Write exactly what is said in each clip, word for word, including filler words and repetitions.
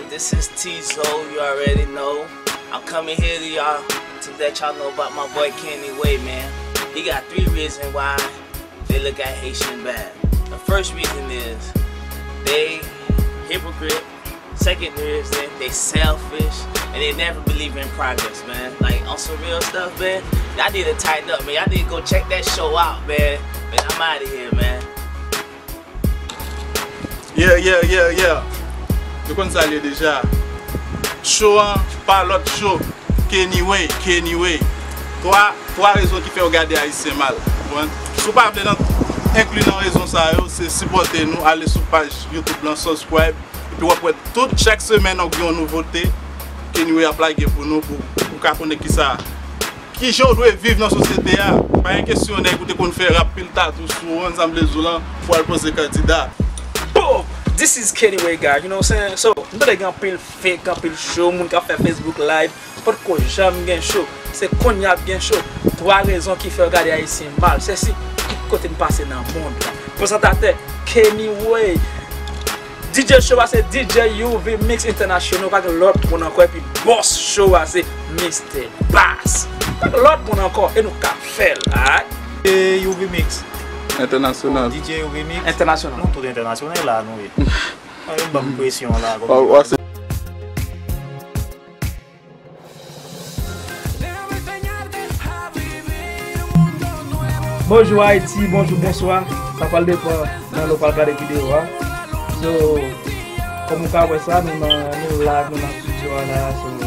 This is T-Zo, you already know. I'm coming here to y'all to let y'all know about my boy Kenny Way, man. He got three reasons why they look at Haitian bad. The first reason is they hypocrite. Second reason, they selfish and they never believe in progress, man. Like, on some real stuff, man, y'all need to tighten up, man. Y'all need to go check that show out, man. Man, I'm out of here, man. Yeah, yeah, yeah, yeah. Nou konn sa l ye deja. Show an pa lòt show. Kenny Way, Kenny Way. Twa, twa rezon ki fè w gade Ayisyen mal. Konprann? Si w pa vle nan, enkli nan rezon sa yo, se sipòte nou, ale sou paj YouTube lan, subscribe. Epi w ap wè tout chak semèn w gen yon nouvote Kenny Way ap lage pou nou, pou ou ka konnen kisa kijan w dwe viv nan sosyete a. Pa gen kesyon nèg ou te konn fè rap pil tatou sou ou, sa m vle di w lan, pou al poze kandida. Boom! This is Kenny Way, guys. You know what I'm saying? So, m tande gen anpil fake, anpil show, moun k ap fè Facebook Live, potko janm gen show. Se kounye a ap gen show. Twa rezon ki fè w gade Ayisyen mal. Se si tout kote m pase nan mond lan. Prezantatè Kenny Way. D J show a se D J U V Mix International, pa gen lòt moun ankò, epi boss show a se Mister Bass. Pa gen lòt moun ankò, e nou ka fè l, alright? E U V Mix. Entènasyonal. D J U V Mix. Entènasyonal. Nou tout entènasyonal la nou ye. Ann ban m presyon la. Ou a se Bonjou Ayiti, bonjou, bonswa. Sa pral depann nan lè w pral gade videyo a. So, kòm ou ka wè sa, nou nan nou live, nou nan studio a la. So, nou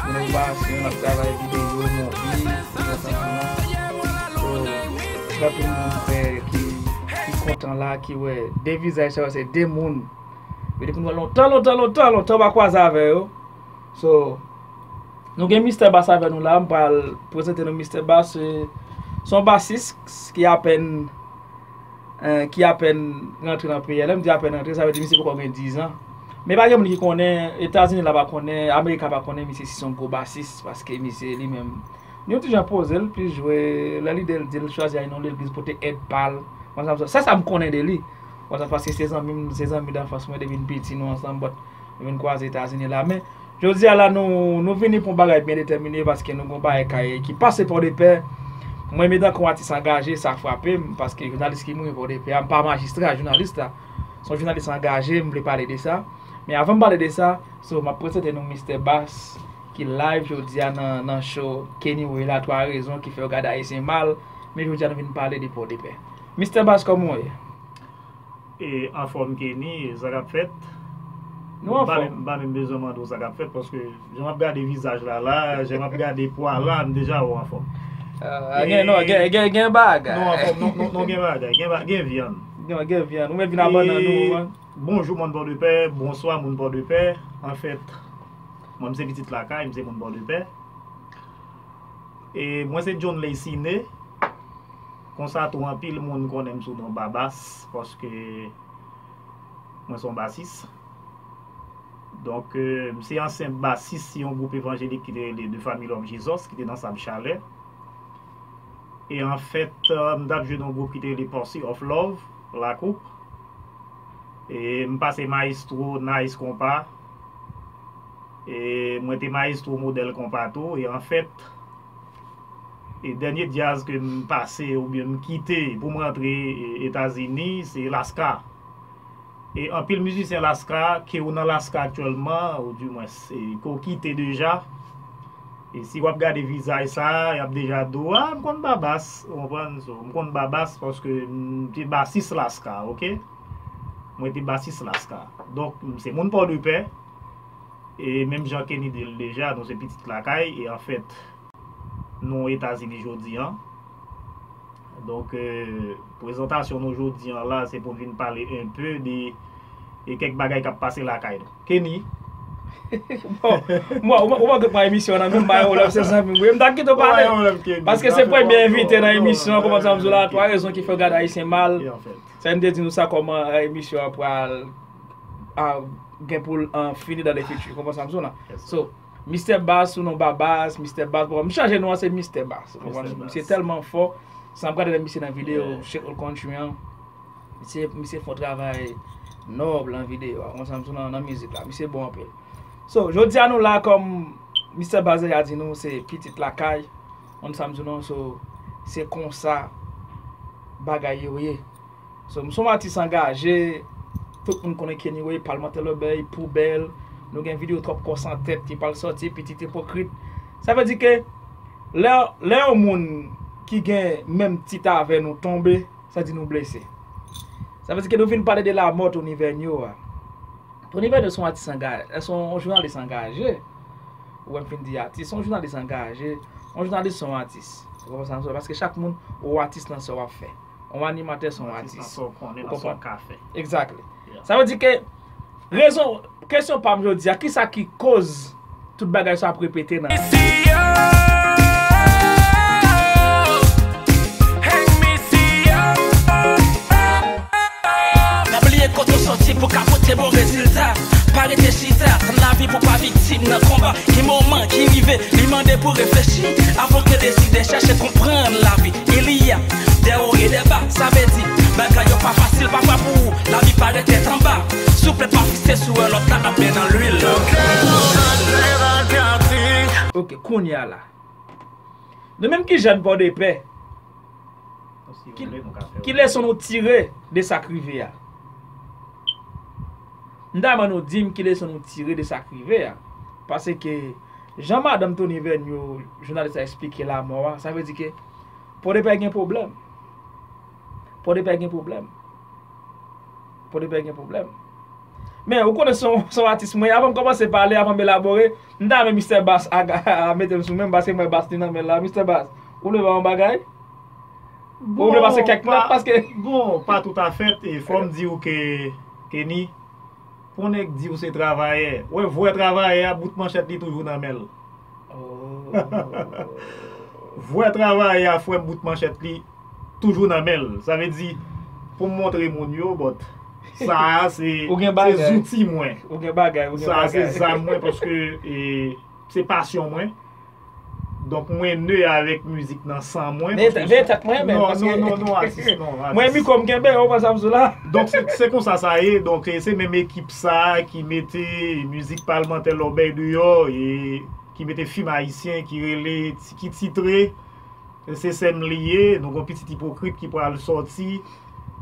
nan okipasyon, n ap travay videyo, monte, tout sa. So, gen anpil moun ki, ki kontan la, ki wè de vizaj sa yo, se de moun. Yo depi nou wè lontan, lontan, lontan, lontan, w pa kwaze avè yo. So, nou gen Mister Bass avè nou la, m pral prezante nou Mister Bass, se se yon basis ki apèn eh, ki apèn rantre nan peyi a. Lè m di apèn rantre, sa vle di misye poko gen dizan. Men pa gen moun ki konnen, Etazini la pa konnen, Amerika pa konnen misye si se yon gwo basis, paske misye li menm li yon ti jan poze l, plis jwe, lè lide l di l chwazi al nan legliz pote èd pa l. Mwen sa, sa, sa m konnen de li. Mwen sa, paske se zanmi m, se zanmi danfans mwen depi n piti, nou ansanm, but nou vin kwaze Etazini la. Men, jodi a la, nou, nou vini pou yon bagay byen detèmine, paske nou gon bagay kay ki pase Pòdepè. Mwen menm, antanke yon atis angaje, sa frape m, paske jounalis ki mouri Pòdepè a, m pa majistra, jounalis la. Se yon jounalis angaje, m vle pale de sa. Men avan m pale de sa, so, m ap prezante nou Mister Bass, ki live jodi a nan, nan show Kenny Way la, twa rezon ki fè w gade Ayisyen mal. Men jodi a nou vin pale de Pòdepè. Mister Bass, kòman w ye? E anfòm Kenny, sa k ap fèt? Nou anfòm. M pa menm bezwen mande w sa k ap fèt, paske jan m ap gade vizaj la la, jan m ap gade pwa la, m deja wè w anfòm. Ah, gen, non, gen, gen, gen bagay. Nou anfòm, nou, nou, nou gen bagay, gen, ba- gen vyann. Non, gen vyann. Ou mèt vin abannan nou, man. Bonjou moun Pòdepè, bonswa moun Pòdepè. Anfèt, mwen m se pitit lakay, m se moun Pòdepè. E mwen se John Ley Ciné. Konsa tou anpil moun konnen m sou non Babas, paske mwen se yon basis. Donk, euh, m se ansyen basis yon gwoup evanjelik ki te rele The Family of Jesus, ki te nan Sab Chalè. E anfèt, euh, m t ap jwe nan yon gwoup ki te rele Posse of Love, Lakoup. E m pase mayestwo Nice Konpa. E mwen te mayestwo modèl konpa tou. E anfèt, e dènye djaz ke m pase oubyen m kite pou m rantre, e, Etazini, se Laska. E anpil mizisyen Laska, ke w nan Laska aktyèlman, ou dimwens, e, ke w kite deja. E si w ap gade vizaj sa, y ap deja di w, ah, m konn Babas, ou konprann? So, m konn Babas paske m te basis Laska, oke? Mwen te basis Laska. Donk, m se moun Pòdepè. E menm jan Kenny di l deja, nou se pitit lakay, e anfèt, nou Etazini jodi an. Donk, euh, prezantasyon nou jodi an la, se pou n vin pale enpe de, de kèk bagay k ap pase lakay nou. Kenny. Bon, mwen, ou, ou manke pran emisyon nan menm bagay, ou la, se zanmi m wi. M ta kite w pale. Paske se premye envite nan emisyon an, kòman sa m di w la, twa rezon ki fè w gade Ayisyen mal. E anfèt. Sa m te di nou sa, kòman, eh, emisyon an pral, ah, gen pou l, ah, fini dans le futur. Kòman sa m di w la? So, Mister Bass, ou non Babas, Mister Bass. Bon, m chanje non an, se Mister Bass. Ou konprann? Misye tèlman fò. Sa m gade lè misye nan videyo Shake All Country an. Misye, misye fè yon travay nòb lan videyo a, ou konprann sa m di w, nan, nan mizik la. Misye bon anpil. So, jodi a nou la kòm Mister Baz deja di nou, se pitit lakay, ou konprann sa m di w, non? So, se konsa bagay yo ye. So, m se yon atis angaje, tout moun konnen Kenny Ray, palmantè lòbèy, poubèl, nou gen videyo twòp kò san tèt ki pral sòti, pitit ipokrit. Sa vle di ke lè, lè yon moun ki gen menm tit avè nou tonbe, sa di nou blese. Sa vle di ke nou vin pale de lamò Tony Vernio a. Tony Vernio se yon atis angaje, se yon jounalis angaje. Ou wè m fin di atis, se yon jounalis angaje. Yon jounalis se yon atis. Ou konprann sa m di w la? Paske chak moun, ou atis nan sa w ap fè. Yon animatè se yon atis. Nan sa w konnen, nan sa w ka fè. Exactly. Sa vle di ke rezon, kesyon pa m jodi a, kisa ki koz tout bagay sa ap repete nan. Pa bliye kote w soti pou ka pote bon rezilta. Pa rete chita, tann lavi pou pa viktim nan konba. Ki moman ki rive, li mande pou reflechi. Avan ke deside chèche konprann lavi. Il y a des hauts et des bas, sa vle di bagay yo pa fasil pafwa pou ou. Lavi parèt tèt anba. Souple pa fikse sou yon lòt la ap men nan lwil. Ok, kounye a la. Nou menm ki jèn Pòdepè, ki, ki leson nou tire de sa k rive a? M ta renmen nou di m ki leson nou tire de sa k rive a. Paske jan madanm Tony Vernio, jounalis la, eksplike lamò a, sa vle di ke Pòdepè gen pwoblèm. Pòdepè gen pwoblèm. Pòdepè gen pwoblèm. Men, ou konnen se yon, se yon atis mwen, avan m kòmanse pale, avan m elabore, m ta renmen Mister Bass a, a, a mete m sou men m, paske m wè Bass li nan men l la. Mister Bass, ou vle ba yon bagay? Ou vle pase kèk nòt, paske... Bon, pa toutafèt, e fò m di w ke, Kenny, pou nèg di w se travayè, wè, vrè travayè a, bout manchèt li toujou nan men l. Vrè travayè a, frè m, bout manchèt li toujou nan men l. Sa vle di, pou m montre moun yo, but sa a se, se zouti mwen. Ou gen bagay, ou gen bagay. Sa a se zam mwen, paske, e, se pasyon mwen. Donk, mwen ne avèk mizik nan san mwen. Veye tèt mwen, men, non, paske non, non, non, atis, non, atis. Mwen, mikwo m kenbe, ou pa sa m sou la. Donk, se, se konsa sa ye. Donk, e, se menm ekip sa a ki mete mizik palmantè lòbèy deyò, e ki mete fim ayisyen ki rele, ki titre Se Sè M Li Ye. Nou gen yon pitit ipokrit ki pral sòti,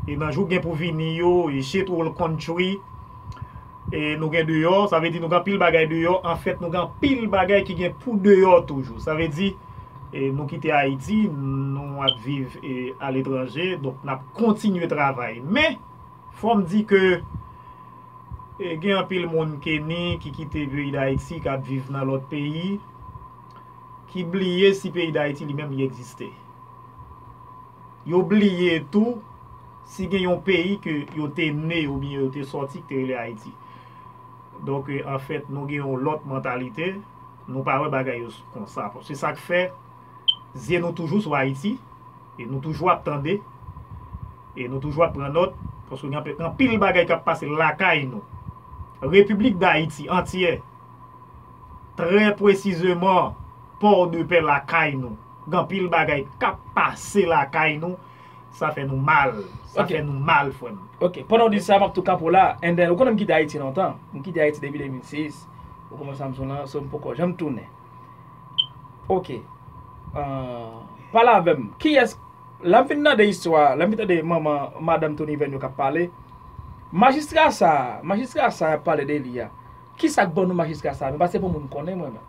e nan jou k gen pou vini yo, e Shit Hole Country. E nou gen deyò, sa vle di nou gen anpil bagay deyò. Anfèt, nou gen anpil bagay ki gen pou deyò toujou. Sa vle di, e nou kite Ayiti, nou ap viv, e aletranje, donk n ap kontinye travay. Men, fò m di ke, e gen anpil moun, Kenny, ki kite peyi Dayiti, k ap viv nan lòt peyi, ki bliye si peyi Dayiti li menm li egziste. Yo bliye tou si gen yon peyi ke yo te ne oubyen yo te sòti ki te rele Ayiti. Donk, e, anfèt, nou gen yon lòt mantalite, nou pa wè bagay yo konsa. Se sa k fè zye nou toujou sou Ayiti, e nou toujou ap tande, e nou toujou ap pran nòt, paske gen anpil, anpil bagay k ap pase lakay nou. Repiblik Dayiti antyè, trè presizeman, Pòdepè lakay nou. Gen anpil bagay k ap pase lakay nou. Sa fè nou mal. Sa fè nou mal, frè m. Ok, pandan w di sa, m ap tou kanpe w la. And then, ou konnen m kite Ayiti lontan. M kite Ayiti depi de mil sis. Ou konprann sa m sou lan, so m poko janm tounen. Ok. Ah, pale avè m. Kiyès, lè m fin tande istwa, lè m fin tande manman, madanm Tony Vernio k ap pale, majistra sa, majistra sa y ap pale de li a, kisa k ban nou majistra sa a menm? Paske se pou moun konnen mwen menm.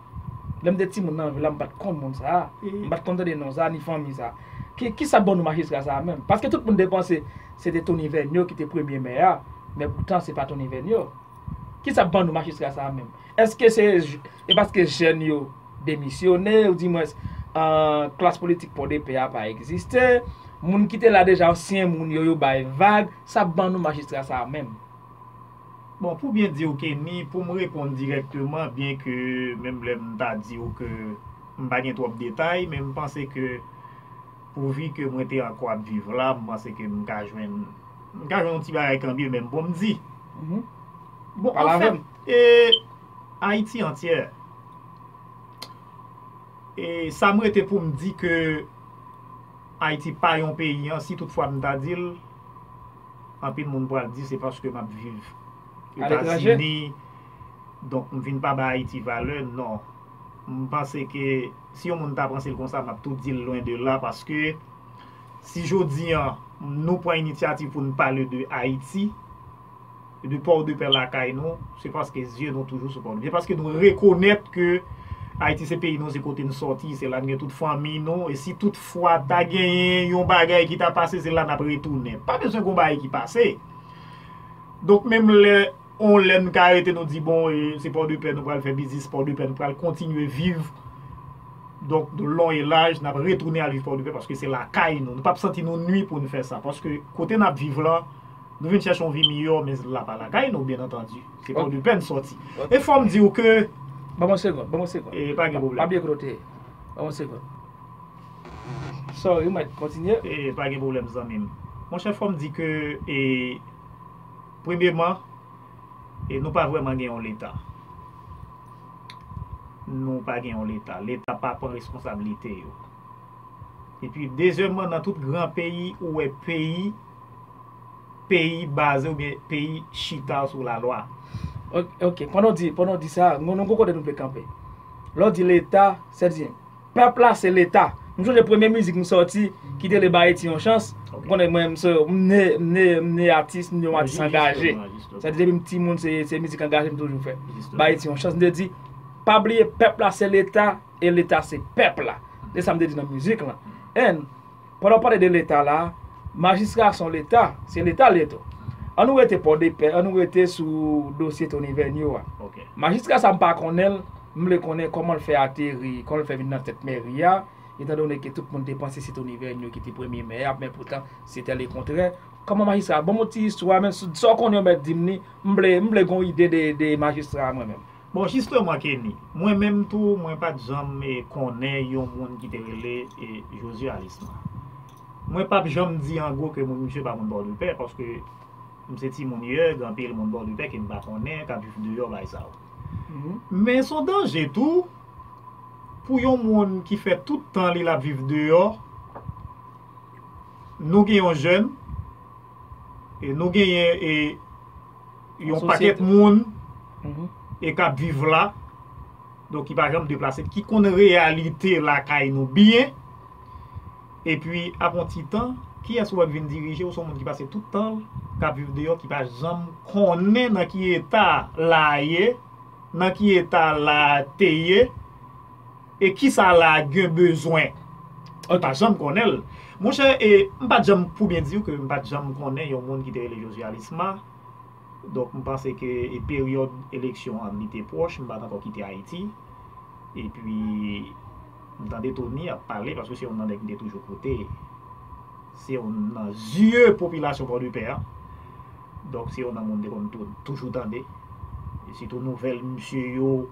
Lè m te timoun nan vil la, m pa t konn moun sa a. M pa t konn tande non sa a, ni fanmi sa a. Ki, kisa k ban nou majistra sa a menm? Paske tout moun te panse se te Tony Vernio ki te premye mè a, men poutan se pa Tony Vernio. Kisa k ban nou majistra sa a menm? Èske se j-, e paske jèn yo demisyone, oudimwens, ah, klas politik Pòdepè a pa egziste, moun ki te la deja, ansyen moun yo, yo bay vag, sa k ban nou majistra sa a menm? Bon, pou byen di w, Kenny, pou m reponn dirèkteman, byenke menm lè m ta di w ke m pa gen twòp detay, men m panse ke pouvi ke mwen te ankò ap viv la, m panse ke m ka jwenn, m ka jwenn yon ti bagay kanmenm pou m di. Bon, anfèt, e, Ayiti antyè, e sa m rete pou m di ke Ayiti pa yon peyi an, si toutfwa m ta di l, Anpil moun pral di se paske m ap viv Etazini, donk m vin pa bay Ayiti valè. Non. M panse ke si yon moun ta panse l konsa, m ap tou di l lwen de la, paske si jodi an nou pran inisyativ pou n pale de Ayiti, de Pòdepè lakay nou, se paske zye nou toujou sou Pòdepè, paske nou rekonèt ke Ayiti se peyi nou, se kote n sòti, se la n gen tout fanmi nou, e si toutfwa ta genyen yon bagay ki ta pase, se la n ap retounen. Pa bezwen gon bagay ki pase. Donk, menm lè, on lè n ka rete, nou di, bon, e, se Pòdepè nou pral fè biznis, Pòdepè nou pral kontinye viv. Donk, de long e laj, n ap retounen al viv Pòdepè paske se lakay nou. Nou p ap santi nou nwi pou n fè sa. Paske kote n ap viv lan, nou vin chèche yon vi miyò, men la pa lakay nou, byen antandi. Se Pòdepè n sòti. E fò m di w ke Ban mwen segonn, ban mwen segonn. E pa gen pwoblèm. Pa bliye kote. Ban mwen segonn. Sorry, mèt, kontinye. E pa gen pwoblèm, zanmi m. Monchè, fò m di ke, e, premyeman, e nou pa vrèman gen yon Leta. Nou pa gen yon Leta. Leta pa pran responsablite yo. Epi, dezyèmman, nan tout gran peyi, ou wè peyi, peyi baze oubyen peyi chita sou lalwa. Ok, ok. Pandan w di, pandan w di sa, nou, nou gon kote nou vle kanpe. Lè w di Leta, sètadi, pèp la se Leta. M sonje premye mizik m sòti, ki te rele Ba Ayiti yon chans. Ok. Ou konnen mwen, m se, m ne, m ne, m ne atis, m ne yon atis angaje. Jisteman, jisteman. Sètadi, depi m timoun, se, se mizik angaje m toujou fè. Jisteman. Ba Ayiti yon chans. M te di, pa bliye, pèp la se Leta, e Leta se pèp la. Se sa m te di nan mizik lan. And, pandan w pale de Leta la, majistra se yon Leta, se Leta l ye tou. An nou rete Pòdepè, an nou rete sou dosye Tony Vergniaud a. Ok. Majistra sa m pa konnen l, m vle konnen kòman l fè ateri, kòman l fè vin nan tèt mèri a, etan done ke tout moun te panse se Tony Vergniaud ki te premye mè a, men poutan se tè le kontrè. Kòman majistra, ban m yon ti istwa, men sa w konnen w mèt di m li, m vle, m vle gon ide de, de majistra a mwen menm. Bon, jisteman, Kenny, mwen menm tou, mwen pa t janm, e, konnen yon moun ki te rele, e, Josué Alisma. Mwen p ap janm di an gwo ke moun, misye pa moun Pòdepè, paske m se timoun yè, gen anpil moun Pòdepè ke m pa konnen, k ap viv deyò, bagay sa yo. Mhm. Men s on danje tou, pou yon moun ki fè tout tan li l ap viv deyò, nou gen yon jèn, e nou genyen, e, yon pakèt moun, mhm, e k ap viv la, donk ki pa janm deplase, ki konn reyalite lakay nou byen, epi ap on ti tan, kiyès ou wè k vin dirije w? S on moun ki pase tout tan l k ap viv deyò, ki pa janm konnen nan ki eta la ye, nan ki eta la te ye, e kisa la gen bezwen. Ou pa janm konnen l. Monchè, e, m pa t janm, pou byen di w ke m pa t janm konnen yon moun ki te rele Josué Alisma. Donk, m panse ke, e, peryòd eleksyon an, li te pwòch, m pa t ankò kite Ayiti. Epi, m tande Tony ap pale, paske se youn nan nèg m te toujou koute. Se youn nan zye popilasyon Pòdepè a. Donk, se youn nan moun m te konn tou-, toujou tande. E sitou nouvèl misye yo.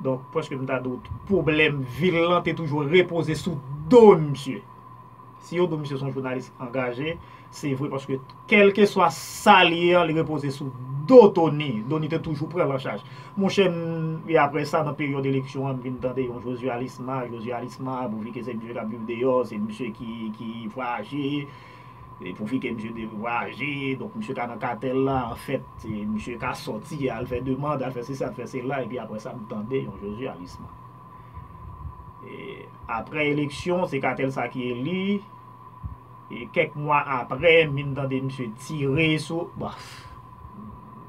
Donk, prèske m ta di w, pwoblèm vil lan te toujou repoze sou do misye. Si yo di w misye se yon jounalis angaje, se vre, paske kèlkeswa sa l ye an, li repoze sou do Tony. Tony te toujou pran l an chaj. Monchè, m, e apre sa, nan peryòd eleksyon an, m vin tande yon Josué Alisma, Josué Alisma, pou fi ke se misye k ap viv deyò, se misye ki, ki vwayaje, e pou fi ke misye te vwayaje, donk misye ka nan katèl la, anfèt, e misye ka sòti, al fè demann, al fè sesi, al fè sela, epi apre sa, m tande yon Josué Alisma. E apre eleksyon, se katèl sa ki eli, e kèk mwa apre, m vin tande misye tire sou, bon,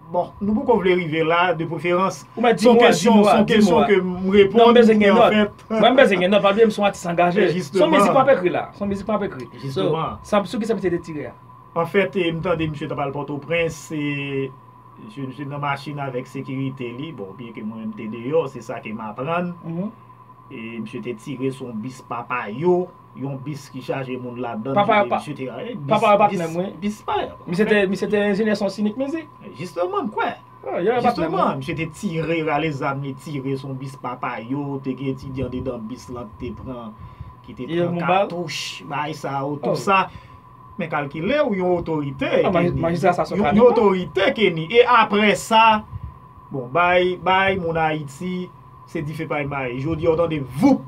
bon, nou poko vle rive la, de preferans, se yon kesyon, se yon kesyon ke m reponn, men anfèt. Mwen, m bezwen gen nòt, pa bliye m se yon atis angaje. Se yon mizik m ap ekri la, se yon mizik m ap ekri. Jisteman. Sa, sou kisa misye te tire a? Anfèt, e, m tande misye t ap al Pòtoprens, e, misye, misye nan machin avèk sekirite li, bon, byen ke mwen menm te deyò, se sa ke m aprann. Mhm. E misye te tire sou yon bis Papayo, yon bis ki chaje moun ladan l, misye te, misye te, e, bis, bis, bis pa. Misye te, misye te enjenyè son sinik mizik. Jisteman, m kwè. Jisteman, misye te tire, rale zam li, tire sou yon bis Papayo, te gen etidyan dedan bis lan ki te pran, ki te pran katouch, bagay sa yo, tout sa. Men kalkile w yon otorite, Kenny. Yon otorite, Kenny. E apre sa, bon, bay, bay moun Ayiti, se dife pay mayi. Jodi a, w tande voup.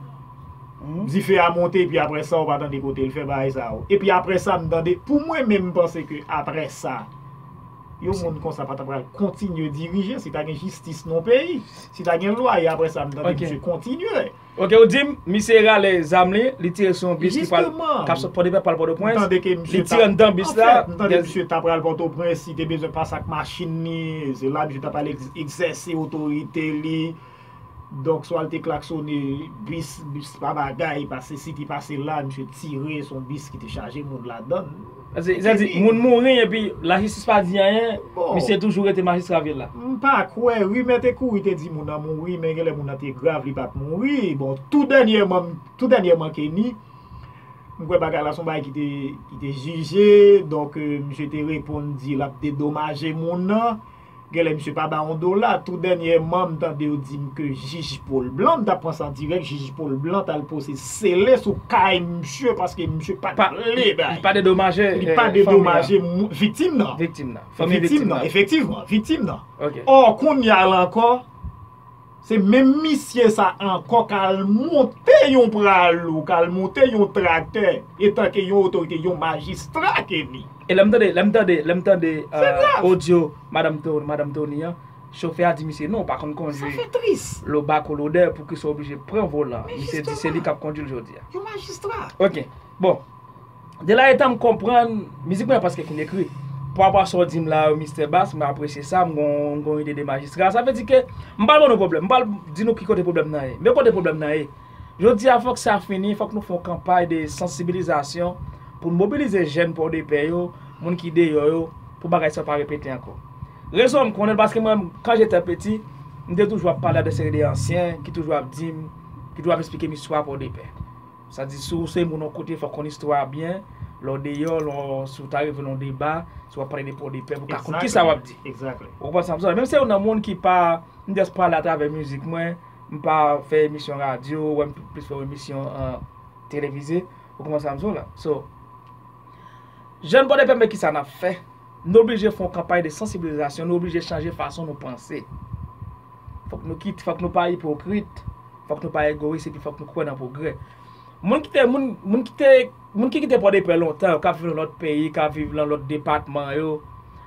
Dife a monte, epi apre sa, ou pa tande kote l fè bagay sa yo. Epi apre sa, m tande, pou mwen menm, m panse ke apre sa, yon moun konsa pa ta pral kontinye dirije, si ta gen jistis nan peyi, si ta gen lwa, e apre sa, m tande misye kontinye. Ok, ou di m, misye rale zam li, li tire sou yon bis ki pral, k ap sot Pòdepè pral Pòtoprens, li tire anndan bis la. M tande misye ta pral Pòtoprens, li te bezwen pase ak machin li, se la misye ta pral egzèse otorite li. Donk, swa l te klaksone bis, bis pa bagay, pase si te pase la, misye tire, se yon bis ki te chaje moun ladan l. Sa di, moun mouri epi lajistis pa di anyen, misye toujou rete majistra vil la. M pa kwè, rimè te kouri te di moun nan mouri, men genlè moun nan te grav, li pa t mouri. Bon, tou dènyèman, tou dènyèman Kenny, m kwè bagay la se yon bagay ki te, ki te jije, donk, misye te reponn di l ap dedomaje moun nan. Genlè misye pa ba yon dola. Tou dènyèman, m tande yo di m ke jij Paul Blanc, m t ap pran sa an dirèk, jij Paul Blanc t al poze sele sou kay misye paske misye pa t vle bay. Li pa dedomaje li pa dedomaje viktim nan. Viktim nan. Fanmi viktim nan. Efektivman, viktim nan. Ò, kounye a la ankò, se menm misye sa ankò k al monte yon pralo, k al monte yon traktè, etanke yon otorite, yon majistra Kenny. E lè m tande, lè m tande, lè m tande odyo madanm Tony, madanm Tony an, chofè a di misye non, ou pa konn kondwi lo bako lodè, poukisa w oblije pran volan? Misye di se li k ap kondwi l jodi a. Yon majistra. Ok. Bon. De la etan m konprann mizik mwen an prèske fin ekri. Parapò a sa w di m la yo, Mistè Bass, mwen apresye sa, m gon, m gon ide de majistra. Sa vle di ke m pral ban nou pwoblèm, m pral di nou ki kote pwoblèm nan ye. Men kote pwoblèm nan ye. Jodi a fòk sa fini, fòk nou fè yon kanpay de sansibilizasyon pou n mobilize jèn Pòdepè yo, moun ki deyò yo, pou bagay sa pa repete ankò. Rezon an m konnen l paske mwen, quand j'étais petit, m te toujou ap pale ak de seri de ansyen ki toujou ap di m, ki toujou ap esplike m istwa Pòdepè. Sa di, si w se moun yon kote, fòk konn istwa a byen. Lè w deyò, lè w, si w ta rive nan yon deba, si w ap pale de Pòdepè, pou w ka konn kisa w ap di. Ou konprann sa m di w la? Menm si se youn nan moun ki pa, m just pale atravè mizik mwen, m pa fè emisyon radyo, ou wè m plis fè emisyon televize, ou konprann sa m di w la? So, jèn Pòdepè, men kisa n ap fè? Nou oblije fè yon kanpay de sansibilizasyon, nou oblije chanje fason nou panse. Fòk nou kit, fòk nou pa ipokrit, fòk nou pa egoyis, epi fòk nou kwè nan pwogrè. Moun ki te, moun, moun ki te, moun ki kite Pòdepè lontan yo, k ap viv nan lòt peyi, k ap viv nan lòt depatman yo,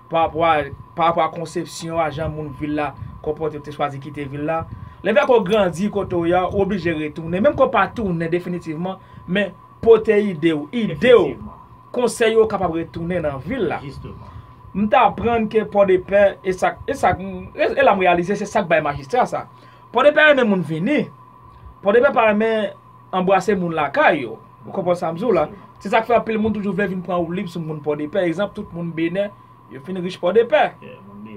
pa rapò a, pa rapò a konsepsyon a jan moun vil la konpòte yo, te chwazi kite vil la. Lè fè ke w grandi kote w ye a, ou oblije retounen. Menm ke w pa tounen definitivman, men pote ide w, ide w, konsèy yo kapab retounen nan vil la. M t aprann ke Pòdepè, e sa, e sa, e, e la m reyalize se sa k bay majistra sa. Pòdepè renmen moun vini. Pòdepè pa renmen anbrase moun lakay yo. Ou konprann sa m di w la? Se sa k fè anpil moun toujou vle vin pran woulib sou moun Pòdepè. Egzanp, tout moun Benè, yo fin rich Pòdepè.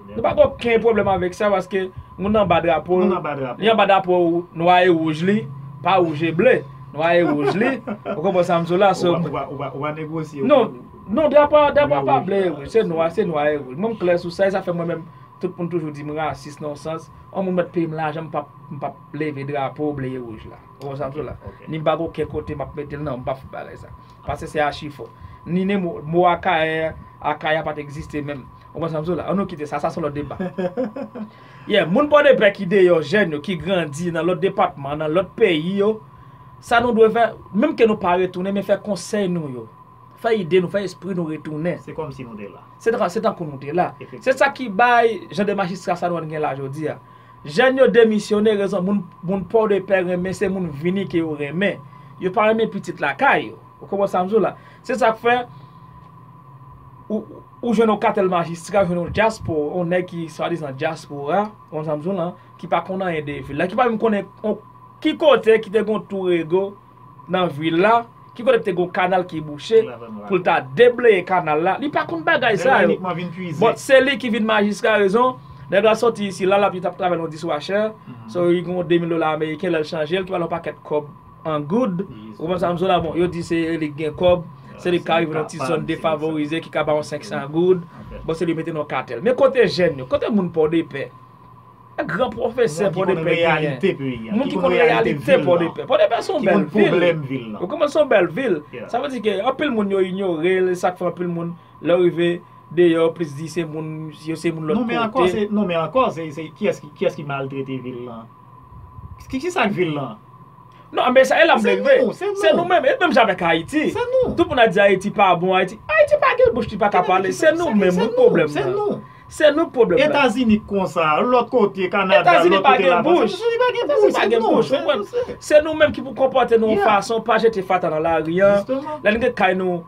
Nou pa gen okenn pwoblèm avèk sa paske moun nan anba drapo l, li anba drapo nwa e wouj li, pa wouj e ble, nwa e wouj li. Ou konprann sa m di w la? So, ou pa negosye. Non, non, drapo a, drapo a pa ble e wouj, se nwa, se nwa e wouj. Mwen m klè sou sa, e sa fè mwen menm, tout moun toujou di m rasis nan yon sans. Yon moun mèt peye m lajan, m p ap, m p ap leve drapo ble e wouj la. Ou konprann sa m di w la? Ni m pa gen okenn kote m ap mete l, non, m p ap fè bagay sa. Paske se achifo. Ni ne mo, mo Akayè, Akayè pa t egziste menm. Ou konprann sa m di w la? Ann nou kite sa, sa se yon lòt deba. Yeah, moun Pòdepè ki deyò, jèn yo, ki grandi nan lòt depatman, nan lòt peyi yo, sa nou dwe fè, menm ke nou pa retounen, men fè konsèy nou yo, fè ide nou, fè espri nou retounen. Se kòmsi nou te la. Se tan, se tankou nou te la. Se sa ki bay jan de majistra sa nou ann gen la jodi a. Jèn yo demisyone, rezon moun, moun Pòdepè renmen, se moun vini ke yo renmen. Yo pa renmen pitit lakay yo. Ou konprann sa m di w la? Se sa k fè ou, ou jwenn yon katèl majistra, ou jwenn yon dyaspora, yon nèg ki swadizan dyaspora, ou konprann sa m di w la, ki pa konn anyen de vil la, ki pa menm konnen ki kote ki te gen yon tou rego nan vil la, ki kote te gen yon kanal ki bouche, pou l ta debleye kanal la. Li pa konn bagay sa yo. Bon, se li ki vin majistra, rezon. Nèg la soti isi la, l ap, li t ap travay nan yon dishwasher. So, li gen yon de mil dola ameriken, lè l chanje l, ki valè yon pakèt kòb an goud. Ou konprann sa m di w la? Bon, yo di se li k gen kòb, se li k ka rive nan yon ti zòn defavorize, ki ka ba yon senk san goud. Bon, se li mete nan yon katèl. Men kote jèn yo, kote moun Pòdepè? Gran pwofesè Pòdepè genyen. Moun ki konn reyalite Pòdepè. Pòdepè se yon bèl vil. Ou konprann, se yon bèl vil. Sa vle di ke anpil moun yo inyore l, e sa k fè anpil moun, lè yo rive deyò, yo plis di se moun, yo se moun lòt kote. Non, men ankò, se, non, men ankò, se, se kiyès ki, kiyès ki maltrete vil lan? Ki, kisa k vil lan? Non, men sa e la m vle rive. Se nou menm, e menm jan avèk Ayiti. Tout moun ap di Ayiti pa bon, Ayiti. Ayiti pa gen bouch li pa ka pale. Se nou menm wi k pwoblèm nan. Se nou k pwoblèm nan. Etazini k konsa, lòt kote, Kanada, lòt kote la. Etazini pa gen bouch. Se nou menm ki pou konpòte nou yon fason, pa jete fatra nan lari a. Lè n gen kay nou,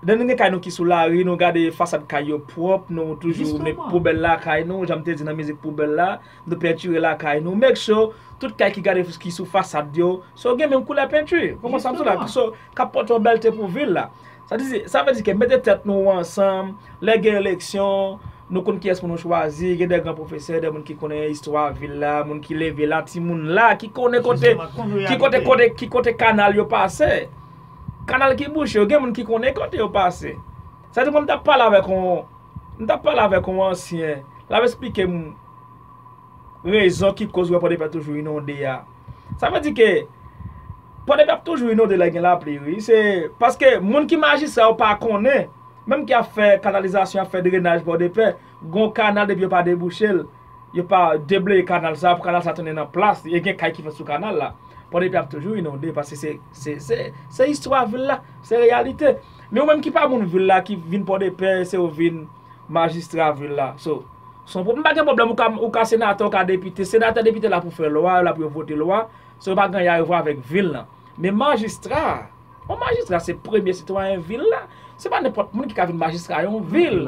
lè n gen kay nou ki sou lari, nou gade fasad kay yo pwòp, nou toujou met poubèl lakay nou, jan m te di nan mizik poubèl la, nou pentire lakay nou. Make sure tout kay ki gade ki sou fasad yo, so gen menm koulè penti. Konprann sa m di w la? So k ap pote yon bèlte pou vil la. Sa di, sa vle di ke mete tèt nou ansanm, lè gen eleksyon, nou konn kiyès pou nou chwazi, gen de gran pwofesè, de moun ki konnen istwa vil la, moun ki leve la, timoun la, ki konnen kote, ki kote, kote, ki kote kanal yo pase. Kanal ki bouche yo, gen moun ki konnen kote yo pase. Sa di mwen m t ap pale avèk yon, m t ap pale avèk yon ansyen, l ap esplike m rezon ki koz w wè Pòdepè toujou inonde a. Sa vle di ke Pòdepè ap toujou inonde lè gen lapli, wi. Se paske moun ki majistra yo pa konnen, menm ki ap fè kanalizasyon, ap fè drenaj Pòdepè, gon kanal depi yo pa debouche l, yo pa debleye kanal sa pou kanal sa tounen nan plas li, e gen kay ki fèt sou kanal la. Pòdepè ap toujou inonde paske se, se, se, se istwa vil la, se reyalite. Men ou menm ki pa moun vil la, ki vin Pòdepè, se ou vin majistra vil la. So, se yon pwob-, m pa gen pwoblèm, ou ka, ou ka senatè, ou ka depite. Senatè, depite la pou fè lwa, yo la pou yo vote lwa. So, yo pa gen anyen a yo vwa avèk vil lan. Men majistra, yon majistra se premye sitwayen vil la. Se pa nenpòt moun ki ka vin majistra yon vil.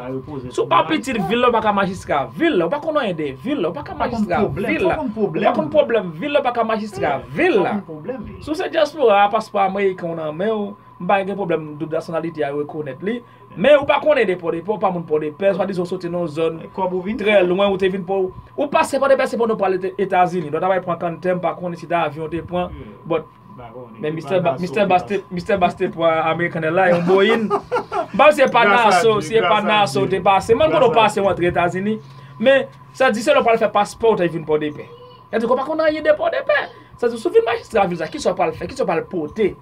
Si w pa pitit vil la, ou pa ka majistra vil la. Ou pa konn anyen de vil la. Ou pa ka majistra vil la. Ou pa konn pwoblèm vil la, ou pa ka majistra vil la. Si w se dyaspora a, paspò ameriken w nan men w, m pa gen pwoblèm, doub nasyonalite a, yo rekonèt li. Men ou pa konnen de Pòdepè, ou pa moun Pòdepè, swadizan w soti nan yon zòn trè lwen, ou te vin pou, ou pase Pòdepè, se pandan w pral Eta-, Etazini. Lòt a bay pran kanntè, m pa konnen si te avyon w te pran, but, men Mistè Ba-, Mistè Bas te, Mistè Bas te pran American Airlines, yon Boeing. M pa se pa Nassau, si e pa Nassau w te pase. Mwen m konnen w pase w antre Etazini. Men, sa di se lè w pral fè paspò w te vin Pòdepè. Sa di ke w pa konn anyen de Pòdepè. Sa di si w vin majistra vil sa, kisa w pral fè, kisa w pral pote?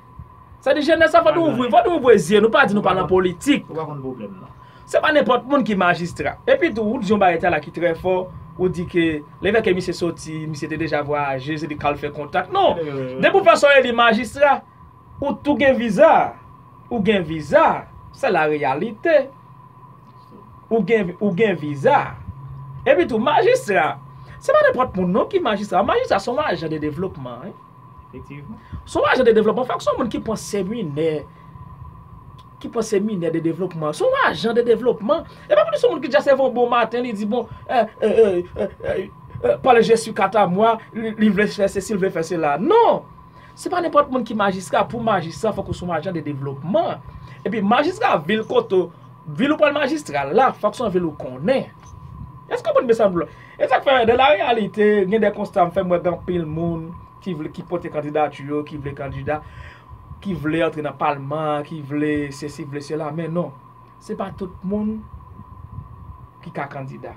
Sa di jenès la, fò nou ouvri, fò nou ouvri zye nou, pa di nou pa nan politik. Ou pa konn pwoblèm nan. Se pa nenpòt moun ki majistra. Epi tou, ou di yon bagay talè ki trè fò, ou di ke lè fè ke misye soti, misye te deja vwayaje, se li k al fè kontak. Non! Depi w fè sa w eli majistra, ou tou gen viza. Ou gen viza. Se la reyalite. Ou gen, ou gen viza. Epi tou, majistra, se pa nenpòt moun non ki majistra. Majistra se yon ajan de devlopman, wi. Efektivman. Se yon ajan de devlopman. Fòk se yon moun ki pran seminè, ki pran seminè de devlopman. Se yon ajan de devlopman. E pa pou di se yon moun ki dja se yon bon maten, li di, bon, eh, eh, eh, eh, eh, eh, pale je suis katamwa, li, li vle fè sesi, li vle fè sela. Non! Se pa nenpòt moun ki majistra. Pou majistra, fòk ou se yon ajan de devlopman. Epi majistra vil kote, vil ou pral majistra la, fòk se yon vil ou konnen. Èske w konprann sa m vle? E sa k fè, nan la reyalite, gen de konsta m fè, m wè gen anpil moun ki vle, ki pote kandidati yo, ki vle kandida, ki vle antre nan palman, ki vle sesi, vle sela, men non. Se pa tout moun ki ka kandida.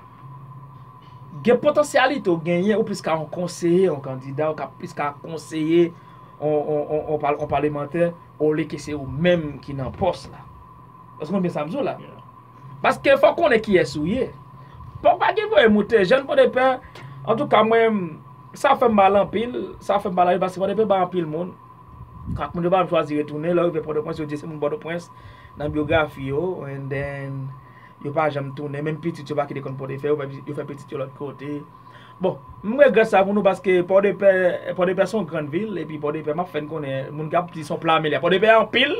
Gen potansyalite w genyen, ou plis ka yon konseye, yon kandida, ou ka plis ka konseye yon, yon, yon, yon pal-, yon palemantè, olye ke se ou menm ki nan pòs la. Èske w konprann sa m di w la? Paske fò w konnen kiyès ou ye. Fò w pa gen voye moute. Jèn Pòdepè, antouka mwen, sa fè m mal anpil, sa fè m mal anpil, paske Pòdepè bay anpil moun. Kèk moun yo pa menm chwazi retounen, lè yo rive Pòtoprens, yo di se moun Pòtoprens nan byografi yo, and then yo pa janm tounen, menm pitit yo pa kite konn Pòdepè, yo fè, yo fè pitit yo lòt kote. Bon, m regrèt sa pou nou paske Pòdepè, Pòdepè se yon grann vil, epi Pòdepè, m ap fè n konnen, moun k ap di se yon pla milya. Pòdepè anpil,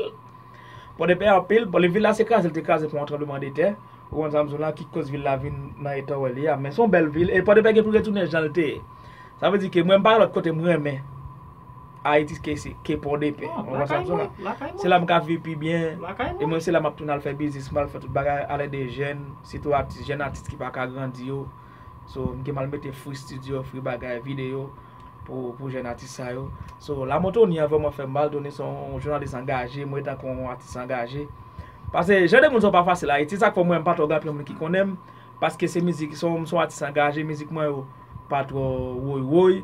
Pòdepè anpil, bon, vil la se kraze, l te kraze pou yon tranblemanntè. Ou konn sa m di w la, ki koz vil la vin nan eta w wè li a. Men se yon bèl vil, e Pòdepè gen pou retounen jan l te ye. Sa vle di ke mwen, m pa gen lòt kote m renmen Ayiti ke se, ke Pòdepè. Ou konprann sa m di w la? Se la m ka viv pi byen. E mwen, se la m ap tounen al fè biznis mwen, al fè tout bagay, alè de jèn, sitou atis, jèn atis ki pa ka grandi yo. So, m gen m al mete free studio, free bagay, videyo pou, pou jèn atis sa yo. So, Lamontoni an vrèman fè m mal, Tony se yon jounalis angaje, mwen tankou yon atis angaje. Paske jan de moun sa yo pa fasil Ayiti, sa k fè mwen m pa twò gen anpil moun ki konnen m, paske se mizik, se yon, se yon atis angaje, mizik mwen yo pa twò woy woy,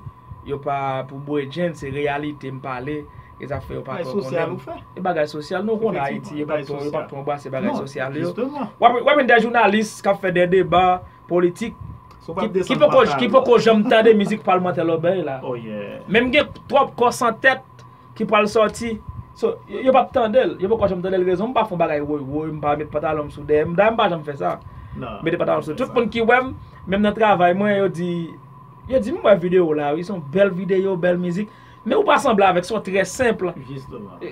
yo pa pou bredjenn, se reyalite m pale, e sa k fè yo pa twò konnen m. E bagay sosyal, nou konnen Ayiti, yo pa twò, yo pa twò anbrase bagay sosyal yo. W ap, w ap jwenn de jounalis k ap fè de deba politik ki, ki poko, ki poko janm tande mizik palmantè Lòbèy la. Men m gen twòp kò san tèt ki pral sòti. So, yo, yo p ap tande l. Yo poko janm tande l. Rezon, m pa fè yon bagay woy woy, m pa met pantalon m sou dèyè m. Dayè, m pa janm fè sa. Mete pantalon m sou. Tout moun ki wè m, menm nan travay mwen, yo di, yo di, "M wè videyo w la, wi, se yon bèl videyo, bèl mizik." Men ou pa sanble avèk, se yon trè senp.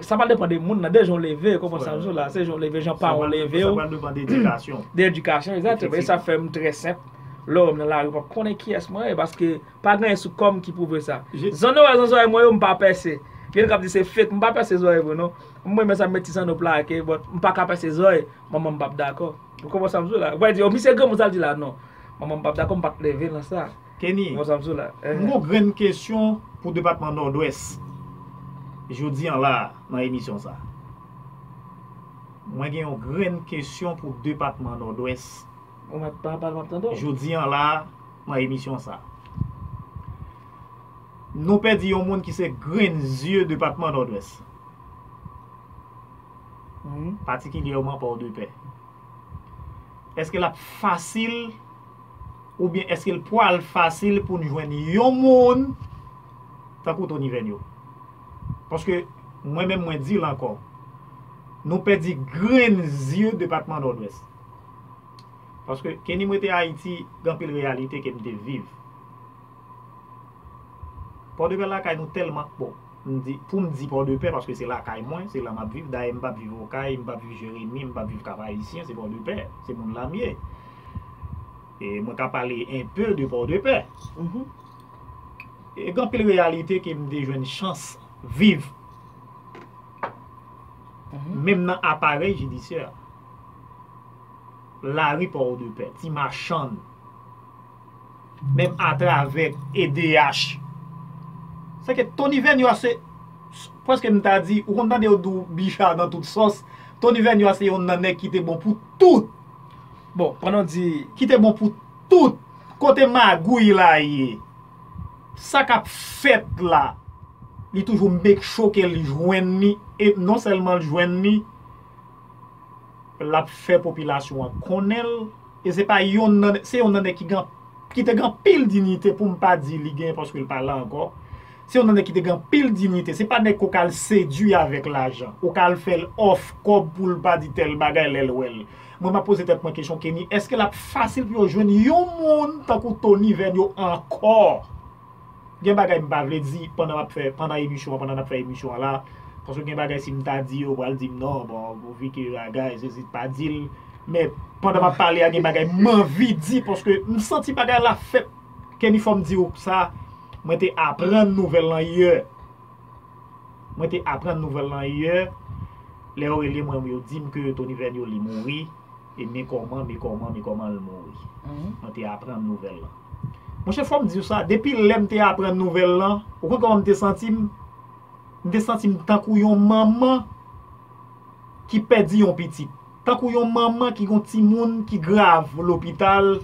Sa pral depann de moun nan, de jan w leve, w konprann sa m di w la, se jan w leve, jan paran w leve w. De edikasyon, egzakteman. E sa fè m trè senp. Lè w wè m nan lari, w p ap konnen kiyès mwen ye, paske pa gen anyen sou kò m ki pwouve sa. Zanno a zanzarèy mwen yo, m pa pèse. Gen k ap di se fake, m pa pèse zòrèy vre non. M renmen sa, m met ti zanno plake, but m pa ka pèse zòrèy, manman m p ap dakò. Ou konprann sa m di w la? Ou pa di, "O, misye granmoun sa l di la." Non. Manman m p ap dakò, m pa t leve nan sa. Kenny, m gon grenn kesyon pou depatman Nòdwès. Jodi an la, nan emisyon sa. Mwen gen yon grenn kesyon pou depatman Nòdwès. Ou mèt pa pale, m ap tande w. Jodi an la, nan emisyon sa. Nou pèdi yon moun ki se grenn zye depatman Nòdwès. Patikilyèman Pòdepè. Èske l ap fasil oubyen èske l pral fasil pou n jwenn yon moun tankou Tony Vènyo? Paske mwen menm mwen di l ankò, nou pèdi grenn zye depatman Nòdwès. Paske Kenny, mwen te Ayiti, gen anpil reyalite ke m te viv. Pòdepè lakay nou tèlman, bon, m di, pou m di Pòdepè, paske se lakay mwen, se la m ap viv. Dayè, m p ap viv Okay, m p ap viv Jeremi, m p ap viv Kap Ayisyen, se Pòdepè, se moun la m ye. E mwen ka pale enpe de Pòdepè. E gen anpil reyalite ke m te jwenn chans viv. Menm nan aparèy jidisyè. Lari Pòdepè, ti machann, menm atravè E D H. Sèke Tony Vènyo a se, prèske m ta di, ou konn tande yo di w bicha nan tout sòs, Tony Vènyo a se yonn nan nèg ki te bon pou tout. Bon, pandan w di ki te bon pou tout, kote magouy la ye, sa k ap fèt la, li toujou make sure ke l jwenn li, e non sèlman l jwenn li, l ap fè popilasyon an konnen l. E se pa yonn nan, se yonn nan nèg ki gen, ki te gen anpil diyite, pou m pa di li gen, paske l pa la ankò. Se yonn nan nèg ki te gen anpil diyite. Se pa nèg ke w ka al sedui avèk lajan. Ou ka al fè l òf kòb pou l pa di tèl bagay lè l wè l. Mwen, m ap poze tèt mwen kesyon, Kenny, èske l ap fasil pou yo jwenn yon moun tankou Tony Vènyo ankò? Gen bagay m pa vle di pandan m ap fè, pandan emisyon an, pandan n ap fè emisyon an la. Paske gen bagay si m ta di yo pral di m non, bon, ou vi ke bagay, sesi pa di l. Men pandan m ap pale a, gen bagay m anvi di, paske m santi bagay la fèt. Kenny, fò m di w sa, mwen te aprann nouvèl lan yè. Mwen te aprann nouvèl lan yè. Lè yo rele mwen, yo di m ke Tony Vènyo li mouri. E men kòman, men kòman, men kòman l mouri. Mwen te aprann nouvèl lan. Monchè, fò m di w sa, depi lè m te aprann nouvèl lan, ou konn kòman m te santi m? M te santi m tankou yon manman ki pèdi yon pitit. Tankou yon manman ki gon timoun ki grav lopital,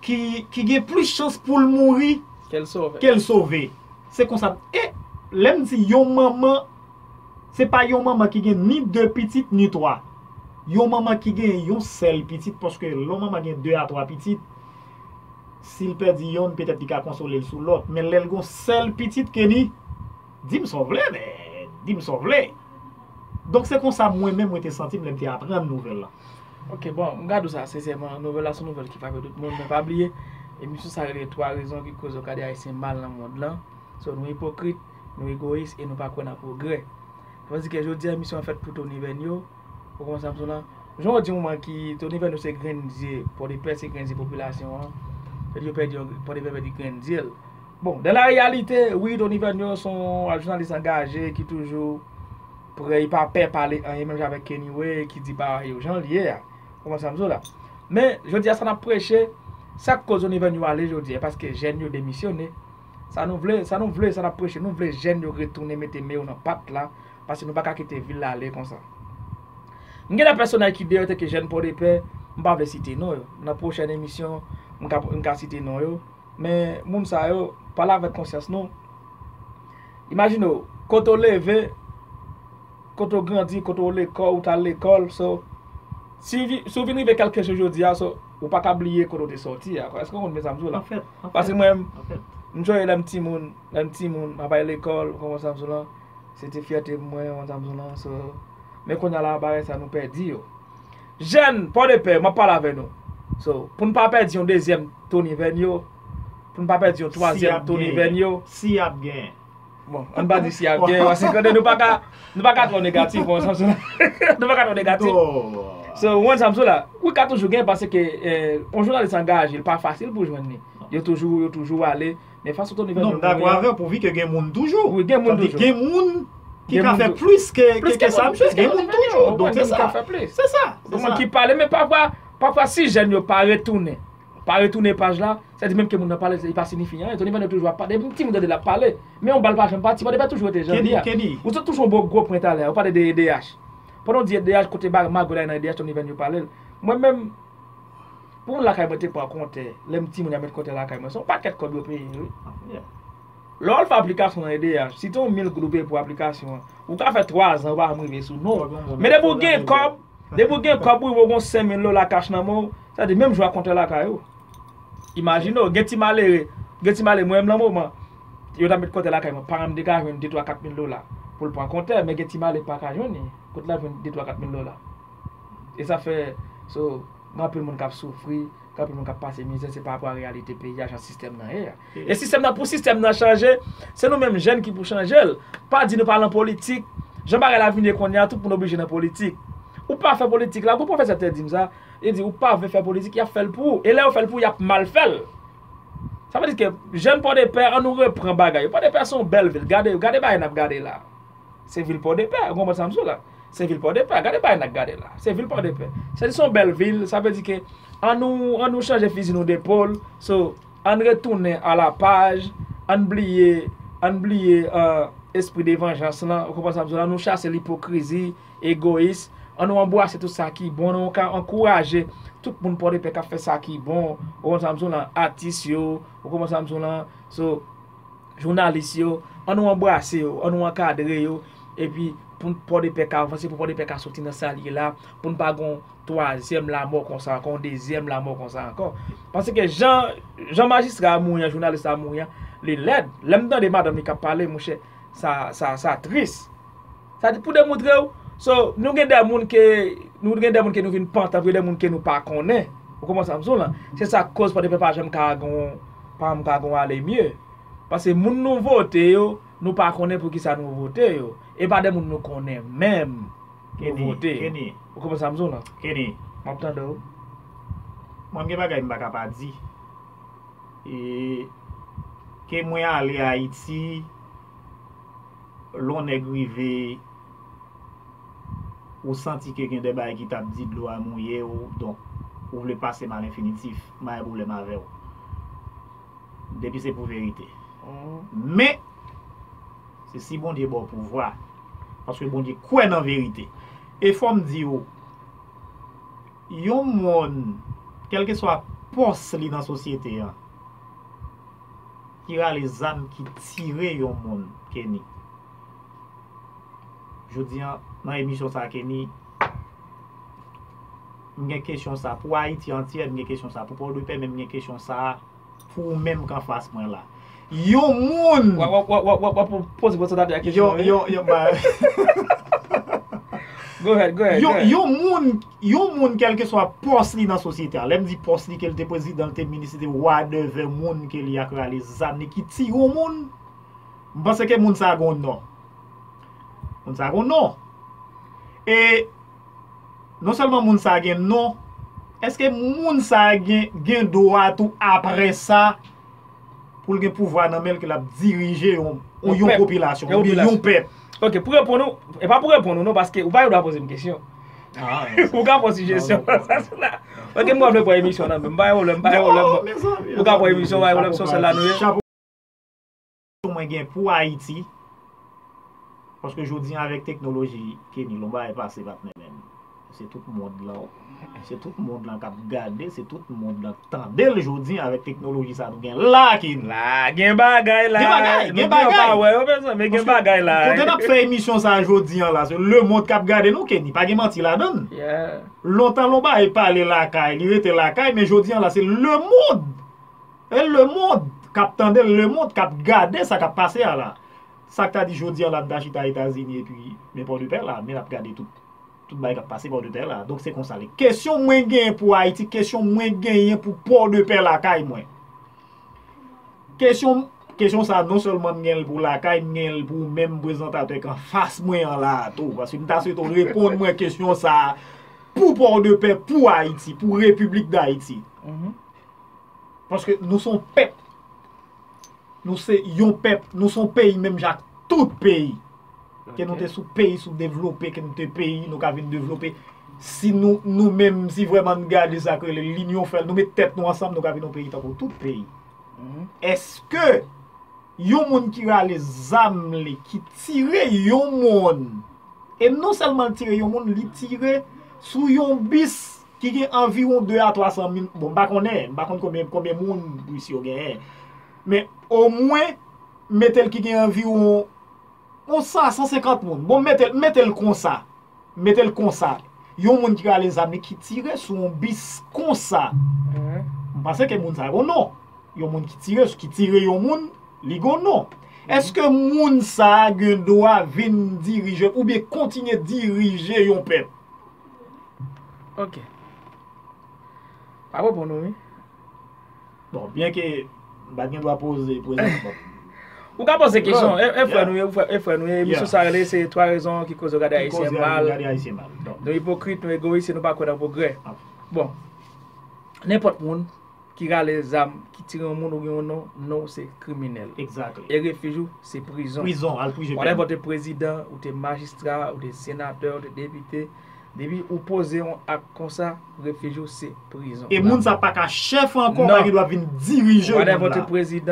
ki, ki gen plis chans pou l mouri ke l sove. Ke l sove. Se konsa. E lè m di yon manman, se pa yon manman ki gen ni de pitit, ni twa. Yon manman ki gen yon sèl pitit, paske lè yon manman gen de a twa pitit, si l pèdi yonn, petèt li ka konsole l sou lòt. Men lè l gon sèl pitit, Kenny, di m sa w vle, men di m sa w vle. Donk, se konsa mwen menm, mwen te santi m lè m te aprann nouvèl lan. Ok, bon, m ka di w sa, sensèman, nouvèl la se yon nouvèl ki frape tout moun, men pa bliye, emisyon sa rele twa rezon ki koz yo ka de Ayisyen mal nan mond lan. So, nou ipokrit, nou egoyis e nou pa kwè nan pwogrè. Sa vle di ke jodi a, emisyon an fèt pou Tony Vènyo, ou konprann sa m di w lan? Jan w di yon moun ki Tony Vènyo se grenn zye Pòdepè, se grenn zye popilasyon an. Fè yo pèdi yon, Pòdepè pèdi grenn zye l. Bon, dans la réalité, wi, Tony Vènyo se yon jounalis angaje ki toujou prè, li pa pè pale anyen, menm jan avèk Kenny Way ki di bagay yo jan l ye a. Ou konprann sa m di w la? Men, jodi a, sa n ap preche, sa k koz Tony Vènyo ale jodi a, paske jèn yo demisyone. Sa nou vle, sa nou vle, sa n ap preche, nou vle jèn yo retounen mete men yo nan pat la, paske nou pa ka kite vil la ale konsa. M gen de pèsonaj ki deyò tanke jèn Pòdepè, m pa vle site non yo. Nan pwochèn emisyon, m ka, m ka site non yo. Men moun sa yo, pale avèk konsyans nou. Imajine w, kote w leve, kote w grandi, kote w lekòl, ou t al lekòl, so, si w vi-, si w vin rive kèlkeswa jodi a, so, ou pa ka bliye kote w te sòti a. Èske w konprann sa m di w la? Paske mwen, m sonje lè m timoun, lè m timoun, m ap al lekòl, ou konprann sa m di w la? Se te fyète mwen, yon zanm lan. So, men kounye a la, bagay sa nou pèdi yo. Jèn Pòdepè, m ap pale avè nou. So, pou n pa pèdi yon dezyèm Tony Vènyo, pou n pa pèdi yon twazyèm Tony Vènyo. Si y ap genyen. Bon, ann pa di si y ap genyen, paske konnen nou pa ka, nou pa ka twò negatif, bon, sa, sa, nou pa ka twò negatif. So, ou konn sa m sou la. Wi, ka toujou genyen, paske, eh, yon jounalis angaje, li pa fasil pou jwenn li. Yo toujou, yo toujou ale. Men fason Tony Vènyo mouri an. Non, m dakò avè w, pouvi ke gen moun toujou. Wi, gen moun toujou. Gen moun ki ka fè plis ke, ke, ke sa, misye, gen moun toujou. Donk, se sa. Se sa. Gen moun ki pale, men pafwa, pafwa, si jèn yo pa retounen, pa retounen paj la, sa di menm ke moun nan pale, li pa siyifi anyen. Tony Vènyo toujou ap pale. Depi timoun tande l ap pale. Men yon bal pa janm pati, Pòdepè toujou rete jan li a. Ou sot touche yon bon gwo pwen talè a, ou pale de E D H. Pandan w di E D H, kote ba-, magouy la nan E D H, Tony Vènyo pale l. Mwen menm, pou moun lakay mwen te pran kontè, lè m timoun y ap met kontè lakay mwen, se yon pakèt kòb yo peye, wi. Lè w al fè aplikasyon nan E D H, si te yon mil goud ou peye pou aplikasyon an, ou ka fè twa zan ou pa janm rive sou non w. Men depi w gen kòb, depi w gen kòb, wi, ou gon senk mil dola kach nan men w, sa di menm jou a kontè lakay ou. Imajine w, gen ti malere, gen ti malere, mwen menm nan moman, yo ta met kontè lakay mwen, paran m te ka jwenn de twa kat mil dola pou l pran kontè, men gen ti malere pa ka jwenn li. Kote l ap jwenn de twa kat mil dola? E sa fè, so, gen anpil moun k ap soufri, gen anpil moun k ap pase mizè, se pa rapò a reyalite peyi a, jan sistèm nan ye a. E sistèm nan, pou sistèm nan chanje, se nou menm jèn ki pou chanje l. Pa di nou pa nan politik. Jan bagay la vin ye kounye a, tout moun oblije nan politik. Ou pa fè politik la, gon pwofesè te di m sa, li di, ou pa vle fè politik, y ap fè l pou ou. E lè yo fè l pou ou, y ap mal fè l. Sa vle di ke jèn Pòdepè, ann nou repran bagay yo. Pòdepè se yon bèl vil. Gade, gade bagay n ap gade la. Se vil Pòdepè, ou konprann sa m di w la? Se vil Pòdepè, gade bagay n ap gade la. Se vil Pòdepè. Se, se yon bèl vil, sa vle di ke ann nou, ann nou chanje fizi nou depòl. So, ann retounen a la paj, ann bliye, ann bliye, euh, espri de vanjans lan, ou konprann sa m di w la? Ann nou chase lipokrizi, egoyis, ann nou anbrase tout sa ki bon, ann nou ka ankouraje tout moun Pòdepè k ap fè sa ki bon, ou konprann sa m di w la? Atis yo, ou konprann sa m di w la? So, jounalis yo, ann nou anbrase yo, ann nou ankadre yo, epi pou n Pòdepè ka avanse, pou Pòdepè ka soti nan sa l ye la, pou n pa gon twazyèm lanmò konsa ankò, yon dezyèm lanmò konsa ankò. Paske jan, jan majistra a mouri an, jounalis la mouri an, li lèd. Lè m tande madanm li k ap pale, monchè, sa, sa, sa tris. Sa di pou demontre w, so, nou gen de moun ke, nou gen de moun ke nou vin pantan, pou de moun ke nou pa konnen. Ou konprann sa m di w lan? Se sa k koz Pòdepè pa janm ka gon, pa janm ka gon ale mye. Paske moun nou vote yo, nou pa konnen poukisa nou vote yo. E pa de moun nou konnen menm nou vote. Kenny, Kenny. Ou konprann sa m di w lan? Kenny. M ap tande w. Mwen, m gen bagay m pa ka pa di. E ke mwen ale Ayiti, lè yon nèg rive, ou santi ke gen de bagay ki t ap di dlo a mouye w, donk, ou vle pase m a lenfinitif, m pa gen pwoblèm avè w. Depi se pou verite. Men, se si Bondye ba w pouvwa. Paske Bondye kwè nan verite. E fò m di w, yon moun, kèlkeswa pòs li nan sosyete an, ki rale zam, ki tire yon moun, Kenny. Jodi an, nan emisyon sa a, Kenny, m gen kesyon sa pou Ayiti antyè, m gen kesyon sa pou Pòdepè, men m gen kesyon sa pou ou menm k anfas mwen la. Yon moun. W ap, w ap, w ap, w ap, w ap poze pwotestatè a kesyon, wi. Yon, yon, yon, ba, Go ahead, go ahead, go ahead. Yon, yon moun, yon moun, kèlkeswa pòs li nan sosyete a, lè m di pòs li, ke l te prezidan, l te minis, li te whatever moun ke li a k rale zam li, ki tire yon moun, m panse ke moun sa a gon non. Moun sa a gon non. E non sèlman moun sa a gen non, èske moun sa a gen, gen dwa tou apre sa pou l gen pouvwa nan men l ke l ap dirije yon, yon, yon popilasyon oubyen yon pèp? Ok, pou reponn ou, e pa pou reponn ou non, paske ou pa gen dwa poze m kesyon. Ou ka pran sijesyon. Ok, m pa vle pran emisyon nan men m, pa gen pwoblèm, pa gen pwoblèm. Ou ka pran emisyon, pa gen pwoblèm, se sèl la nou ye. Mwen gen pou Ayiti. Paske jodi an avèk teknoloji, Kenny, lon bagay pase patnè menm. Se tout mond lan, se tout mond lan k ap gade, se tout mond lan k tande l jodi an avèk teknoloji sa nou gen la, Kenny. La, gen bagay la. Gen bagay, gen bagay. Nou pa wè yo, mezanmi, gen bagay la. Kote n ap fè emisyon sa jodi an la, se lemond k ap gade nou, Kenny, pa gen manti ladan l. Lontan lon bagay pale lakay, li rete lakay, men jodi an la, se lemond. E lemond k ap tande l, lemond k ap gade sa k ap pase a la. Sa k ta di jodi an la, m ta chita Etazini epi men Pòdepè la, men n ap gade tout, tout bagay k ap pase Pòdepè la. Donk se konsa li. Kesyon mwen genyen pou Ayiti, kesyon mwen genyen pou Pòdepè lakay mwen. Kesyon, kesyon sa non sèlman m gen l pou lakay, m gen l pou menm prezantatè k anfas mwen an la a tou. Paske m ta swete w reponn mwen kesyon sa a pou Pòdepè, pou Ayiti, pou Repiblik Dayiti. Paske nou se yon pèp. Nou se yon pèp, nou se yon peyi menm jan ak tout peyi. Ke nou te sou peyi, sou devlope, ke nou te peyi, nou ka vin devlope. Si nou, nou menm, si vrèman n gade sa k rele linyon fè l, nou met tèt nou ansanm, nou ka vin yon peyi tankou tout peyi. Èske yon moun ki rale zam li, ki tire yon moun, e non sèlman l tire yon moun, li tire sou yon bis ki gen anviwon de a twa san mil, bon, m pa konnen, m pa konn konbyen, konbyen moun bis yo genyen. Men omwen, mete l ki gen anviwon yon san, san senkant moun. Bon, mete l, mete l konsa. Mete l konsa. Yon moun ki rale zam li ki tire sou yon bis konsa. M panse ke moun sa yo gon non. Yon moun ki tire, ki tire yon moun, li gon non. Èske moun sa a gen dwa vin dirije oubyen kontinye dirije yon pèp? Ok. Pa reponn ou, wi. Bon, byen ke m pa t gen dwa poze prezidan. Ou ka poze kesyon. E, e frè nou ye, e frè nou ye. Emisyon sa rele se twa rezon ki koz yo gade Ayisyen mal. Nou ipokrit, nou egoyis e nou pa kwè nan pwogrè. Bon, nenpòt moun ki rale zam, ki tire yon moun ou gen yon non, non ou se kriminèl. E refij ou se prizon. Whatever, ou te prezidan, ou te majistra, ou te senatè, ou te depite, depi ou poze yon ak konsa, refij ou se prizon. E moun sa pa ka chèf ankò, ou pa gen dwa vin dirije moun la.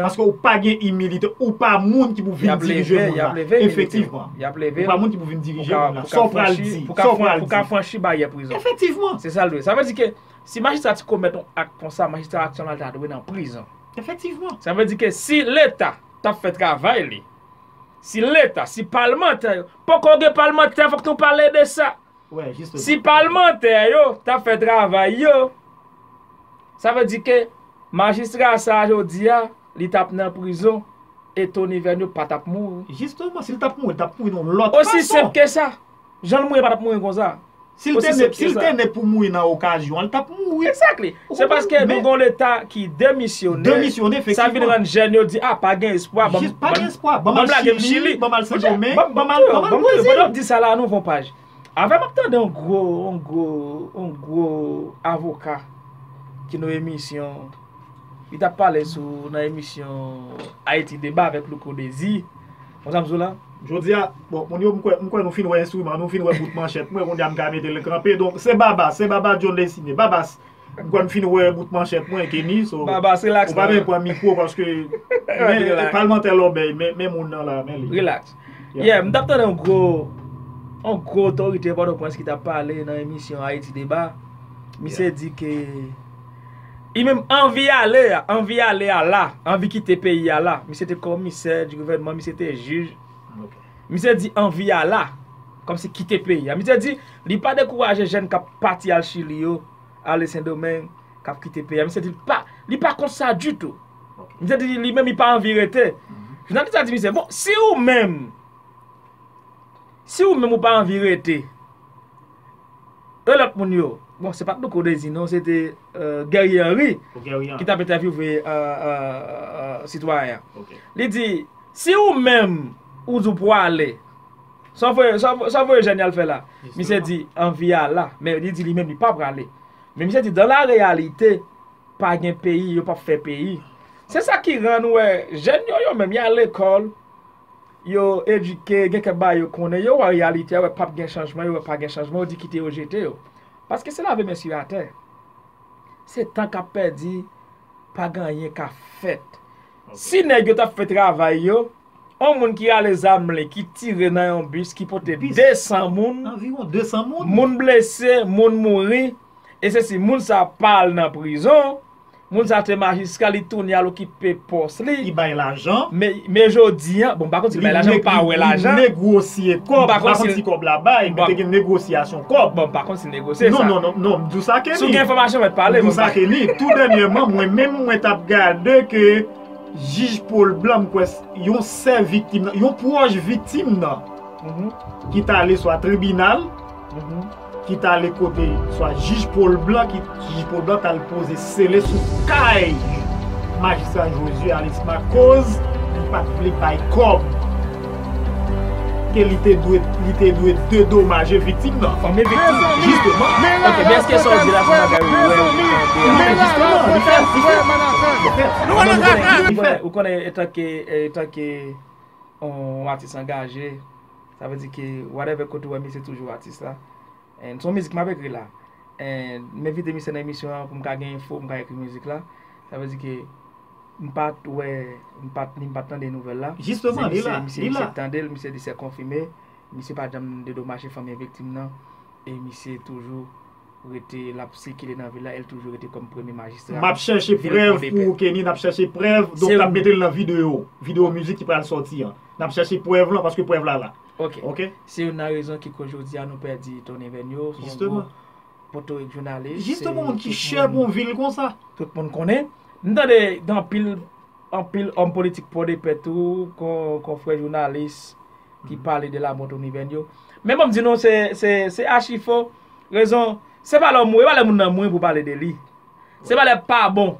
Paske ou pa gen imilite, ou pa moun ki pou vin dirije moun la. Efektivman. Ou pa moun ki pou vin dirije moun la. Sa w pral di, sa w pral di. Pou ka franchi baryè prizon. Efektivman. Se sa l dwe. Sa vle di ke si majistra ti komèt yon ak konsa, majistra aktyèl la ta dwe nan prizon. Efektivman. Sa vle di ke si Leta t ap fè travay li, si Leta, si palmantè yo, poko gen palmantè, fòk nou pale de sa. Si palmantè yo t ap fè travay yo, sa vle di ke majistra sa a jodi a, li t ap nan prizon e Tony Vernio pa t ap mouri. Jisteman, si l t ap mouri, li t ap mouri nan yon lòt fason. Osi senp ke sa. Jan l mouri, li pa t ap mouri konsa. Si l te ne, si l te ne pou mouri nan okazyon an, li t ap mouri. Exactly. Se paske nou gen yon Leta ki demisyone. Demisyone, efektivman. Sa vin rann jèn yo di, a, pa gen espwa, ban m, pa gen espwa, ban m al Chili, ban m al Sendomeng, ban m al, ban m al Brezil. Pandan w ap di sa la, nou fè yon paj. Avè m ap tande yon gwo, yon gwo, yon gwo avoka ki nan emisyon, li t ap pale sou, nan emisyon Ayiti Deba avèk Louko Dezi. Konn sa m di w la? Jodi a, bon, moun yo, m kwè, m kwè nou fin wè enstriman, nou fin wè bout manchèt mwen, kounye a m ka mete l kanpe. Donk, se Babas, se Babas John Destiné. Babas, m kwè m fin wè bout manchèt mwen, Kenny, so, Babas, relax, ou pa bezwen pran mikwo, paske, men, palmantè lòbèy, men, men moun nan la, men li. Relax. Yeah, m t ap tande yon gwo, yon gwo otorite Pòtoprens ki t ap pale nan emisyon Ayiti Deba. Misye di ke li menm anvi ale a, anvi ale a la, anvi kite peyi a la. Misye te komisè di gouvènman, misye te jij. Misye di anvi a la, kòmsi kite peyi a. Misye di li pa dekouraje jèn k ap pati al Chili yo, ale Sendomeng, k ap kite peyi a. Misye di li pa, li pa kont sa ditou. Misye di li menm li pa anvi rete. Jounalis la di misye, bon, si ou menm, si ou menm ou pa anvi rete, e lòt moun yo, bon, se pa t Louko Dezi non, se te, euh, Guerrier Henry ki t ap entèvyouve, euh, euh, euh, sitwayen an. Li di, si ou menm ou di w pwale, sa w voye, sa w voye jèn y al fè la? Misye di anvi a la, men li di li menm li pa prale. Men misye di dans la réalité, pa gen peyi, yo p ap fè peyi. Se sa ki rann ou wè jèn yo, yo menm, y al lekòl, yo edike, gen kèk bagay yo konnen, yo wè reyalite a, yo wè p ap gen chanjman, yo wè pa gen chanjman, yo di kite yo jete yo. Paske se lave men sou atè. Se tan k ap pèdi, pa gen anyen k ap fèt. Si nèg yo t ap fè travay yo, yon moun ki rale zam li, ki tire nan yon bis, ki pote de san moun, moun blese, moun mouri, e se si moun sa pa al nan prizon, moun sa te majistra, li tounen al okipe pòs li. Li bay lajan. Men, men jodi a, bon, m pa konn si li bay lajan, m pa wè lajan. Li negosye kòb, m pa konn si kòb la bay, men te gen negosyasyon kòb. Bon, m pa konn si l negosye sa. Non, non, non, non, m di w sa, Kenny. Si w gen enfòmasyon, mèt pale. M di w sa, Kenny. Tou dènyèman, mwen menm, mwen t ap gade ke Jij Paul Blanc, m kwè s- yon sè viktim nan, yon pwòch viktim nan, Mhm. ki t ale swa tribinal, Mhm. ki t ale kote swa jij Paul Blanc, ki jij Paul Blanc t al poze sele sou kay majistra Josué Alisma koz li pa t vle bay kòb ke li te dwe li te dwe dedomaje viktim nan. Fanmi viktim. Jisteman. Ok, men èske sa w di la se yon bagay ou wè ou tande? Jisteman, li fèt, li fèt, li fèt. Bon, nou konnen, ou konnen, ou konnen, etanke, etanke yon atis angaje, sa vle di ke whatever kote ou wè misye toujou atis la. And se yon mizik m ap ekri la. And m envite misye nan emisyon an pou m ka gen enfo, pou m ka ekri mizik la. Sa vle di ke m pa t wè, m pa t, ni m pa t tande nouvèl la. Jisteman, Men li misye, la, misye, li misye la. Tande l, misye di se konfime, misye pa janm dedomaje fanmi viktim nan, e misye toujou rete, l ap sikile nan vil la, e l toujou rete kòm premye majistra. M ap chèche vil prèv Pòdepè. Pou ou, Kenny, n ap chèche prèv, donk Se n ap yon- mete l nan videyo, videyo mizik ki pral sòti an. N ap chèche prèv lan, paske prèv la la. Ok. Ok? Se youn nan rezon ki koz jodi a nou pèdi Tony Venyo, se yon Jisteman. gwo potorik jounalis. Jisteman, Se moun ki tout chè moun- pou yon vil konsa. Tout moun konnen. M tande gen anpil, anpil òm politik Pòdepè tou, kon, konfrè jounalis ki pale de lamò Tony Venyo. Men bon, m di nou, se, se, se achi fo. Rezon, se pa lè w mouri, e pa lè moun nan mouri pou pale de li. Se pa lè pa bon,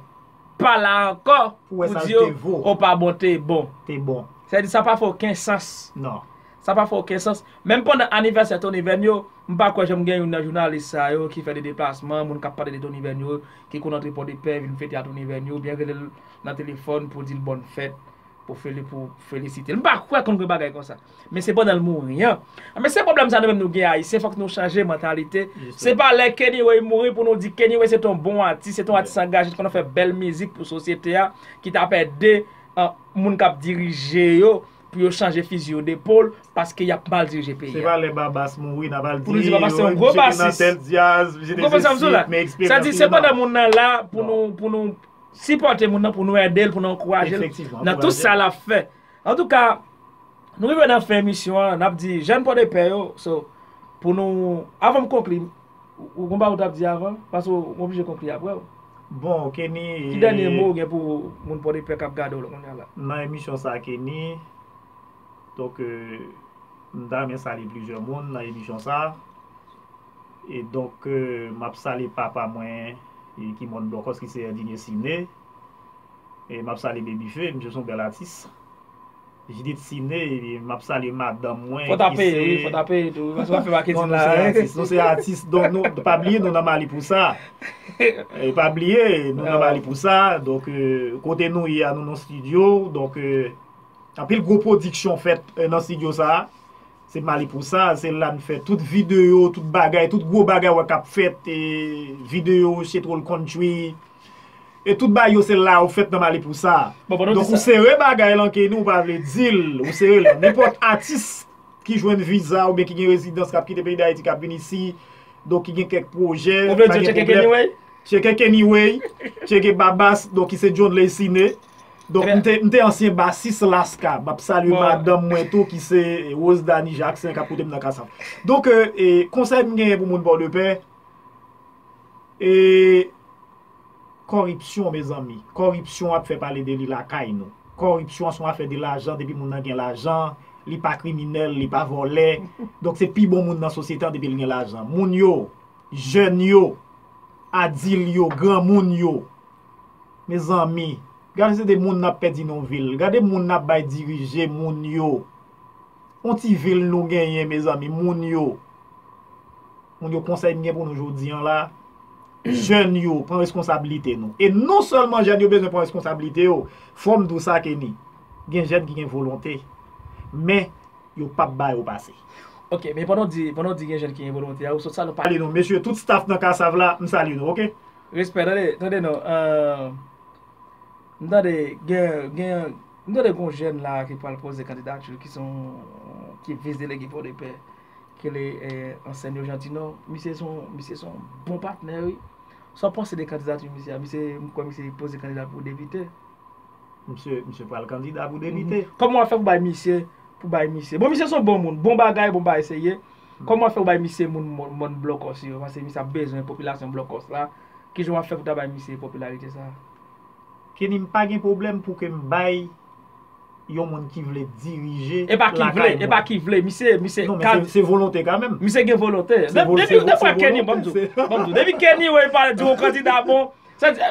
pa la ankò, Pou wè pou sa di l yo, te vo. O pa bon, te bon. Te bon. Sa vle di sa pa fè okenn sans. Non. Sa pa fè okenn sans. Menm pandan anivèsè Tony Venyo, m pa kwè janm gen youn nan jounalis sa yo ki fè de deplasman, moun k ap pale de Tony Venyo, ki konn antre Pòdepè, vin fete a Tony Venyo, oubyen rele l nan telefòn pou di l bòn fèt, pou feli-, pou felisite l. M pa kwè konn gen bagay konsa. Men se pandan l mouri an. Men se pwoblèm sa nou menm nou gen Ayisyen, fòk nou chanje mantalite. Se pa lè Kenny Way mouri pou nou di Kenny Way se t on bon atis, se t on atis angaje, ki konn fè bèl mizik pou sosyete a, ki t ap ede, an, moun k ap dirije yo, pou yo chanje fizi yo depòl, paske y ap mal dirije peyi a. Se pa lè Babas mouri, n ap al di, Pou nou di Babas se yon "Wi, gwo misye te nan basis." tèl djaz, misye te Ou konprann sa m di w la? men eksperyans Sa di, li se nan." pandan moun nan la pou Non. nou, pou nou sipòte moun nan, pou nou ede l, pou nou ankouraje l Efektivman, nan tout ankouraje sa l. l ap fè. Antouka, nou rive nan fen emisyon an, n ap di jèn Pòdepè yo, so, pou nou, avan m konkli, ou, ou gon bagay ou t ap di avan? Paske w oblije konkli apre w. Bon, Kenny, Ki dènye mo ou gen pou moun Pòdepè k ap gade w la kounye a la? Nan emisyon sa, Kenny, donk, euh, m ta renmen salye plizyè moun nan emisyon sa. E donk, euh, m ap salye papa mwen, e, ki mòn Blòkòs, ki se Erdinie Siné. E m ap salye Baby Fe, misye se yon bèl atis. Judith Siné, e m ap salye madanm mwen, Fò ta ki peye, se wi, fò ta peye tou. Paske w ap fè maketin Non, nou la. se atis, nou se atis. Donk, nou, pa bliye, nou nan Mali pou sa. E pa bliye, nou nan Ah. Mali pou sa. Donk, euh, kote nou ye a, nou nan studio. Donk, euh, anpil gwo pwodiksyon fèt, euh, nan studio sa. Se Mali pou sa, se la n fè tout videyo, tout bagay, tout gwo bagay wè k ap fèt, e videyo Chetrol Country. E tout bagay yo se la yo fèt nan Mali pou sa. Bon, bon, nou Donk, di ou sa. Sere bagay lan ke nou pa vle di l, ou sere l. Nenpòt atis ki jwenn viza oubyen ki gen rezidans, k ap kite peyi Dayiti, k ap vin isi, donk ki gen kèk pwojè, Ou vle pa di gen tcheke pwoblèm. Kenny Way? Tcheke Kenny Way, tcheke Babas, donk ki se John Lay Siné. Donk, Trè- m te, m te ansyen basis Laska. M ap salye Bon. Madanm mwen tou, ki se Rose Dany Jackson, k ap koute m nan Kasap. Donk, euh, e, konsèy m genyen pou moun Pòdepè, e, kòripsyon, mezanmi. Kòripsyon ap fè pale de li lakay nou. Kòripsyon se yon afè de lajan, depi moun nan gen lajan, li pa kriminèl, li pa vòlè. Donk, se pi bon moun nan sosyete an depi l gen lajan. Moun yo, jèn yo, adil yo, granmoun yo. Mezanmi, gade se de moun n ap pèdi nan vil. Gade moun n ap bay dirije moun yo. On ti vil nou genyen, mezanmi, moun yo. Moun yo, konsèy m gen pou nou jodi an la, jèn yo, pran reskonsablite nou. E non sèlman jèn yo bezwen pran reskonsablite yo, fò m di w sa, Kenny, gen jèn ki gen volonte, men yo p ap ba yo pase. Ok, men pandan w di, pandan w di gen jèn ki gen volonte a, ou sot sa nou pale. Salye nou, mesye, tout staff nan Kasav la, m salye nou, ok? Respè, tande, tande non. Euh, m tande gen, gen, m tande gon jèn la ki pral poze kandidati, ki se yon, ki vis delege Pòdepè, ki rele, eh, Ansenyo Jantino. Misye se yon, misye se yon bon patnè, wi. Sa w panse de kandidati misye a? Misye, m kwè misye poze kandida pou depite. Misye, misye pral kandida pou depite. Kòman w ap fè pou bay misye, pou bay misye? Bon, misye se yon bon moun, bon bagay, bon bagay serye. Kòman w ap fè pou bay misye moun mòn, mòn Blòkòs yo? Paske misye ap bezwen popilasyon Blòkòs la. Kijan w ap fè pou ta bay misye popilarite sa? Kenny, m pa gen pwoblèm pou ke m bay yon moun ki vle dirije E pa ki vle, lakay e pa mwen. Ki vle. Misye, misye, Non, men kad- se- se volonte kanmenm. Misye gen volonte. Se vol- Depi, se- depi se Kenny, volonte, bon, m di, se- bon, m di, depi Kenny, wè, pale di yon kandida bon. Sa di,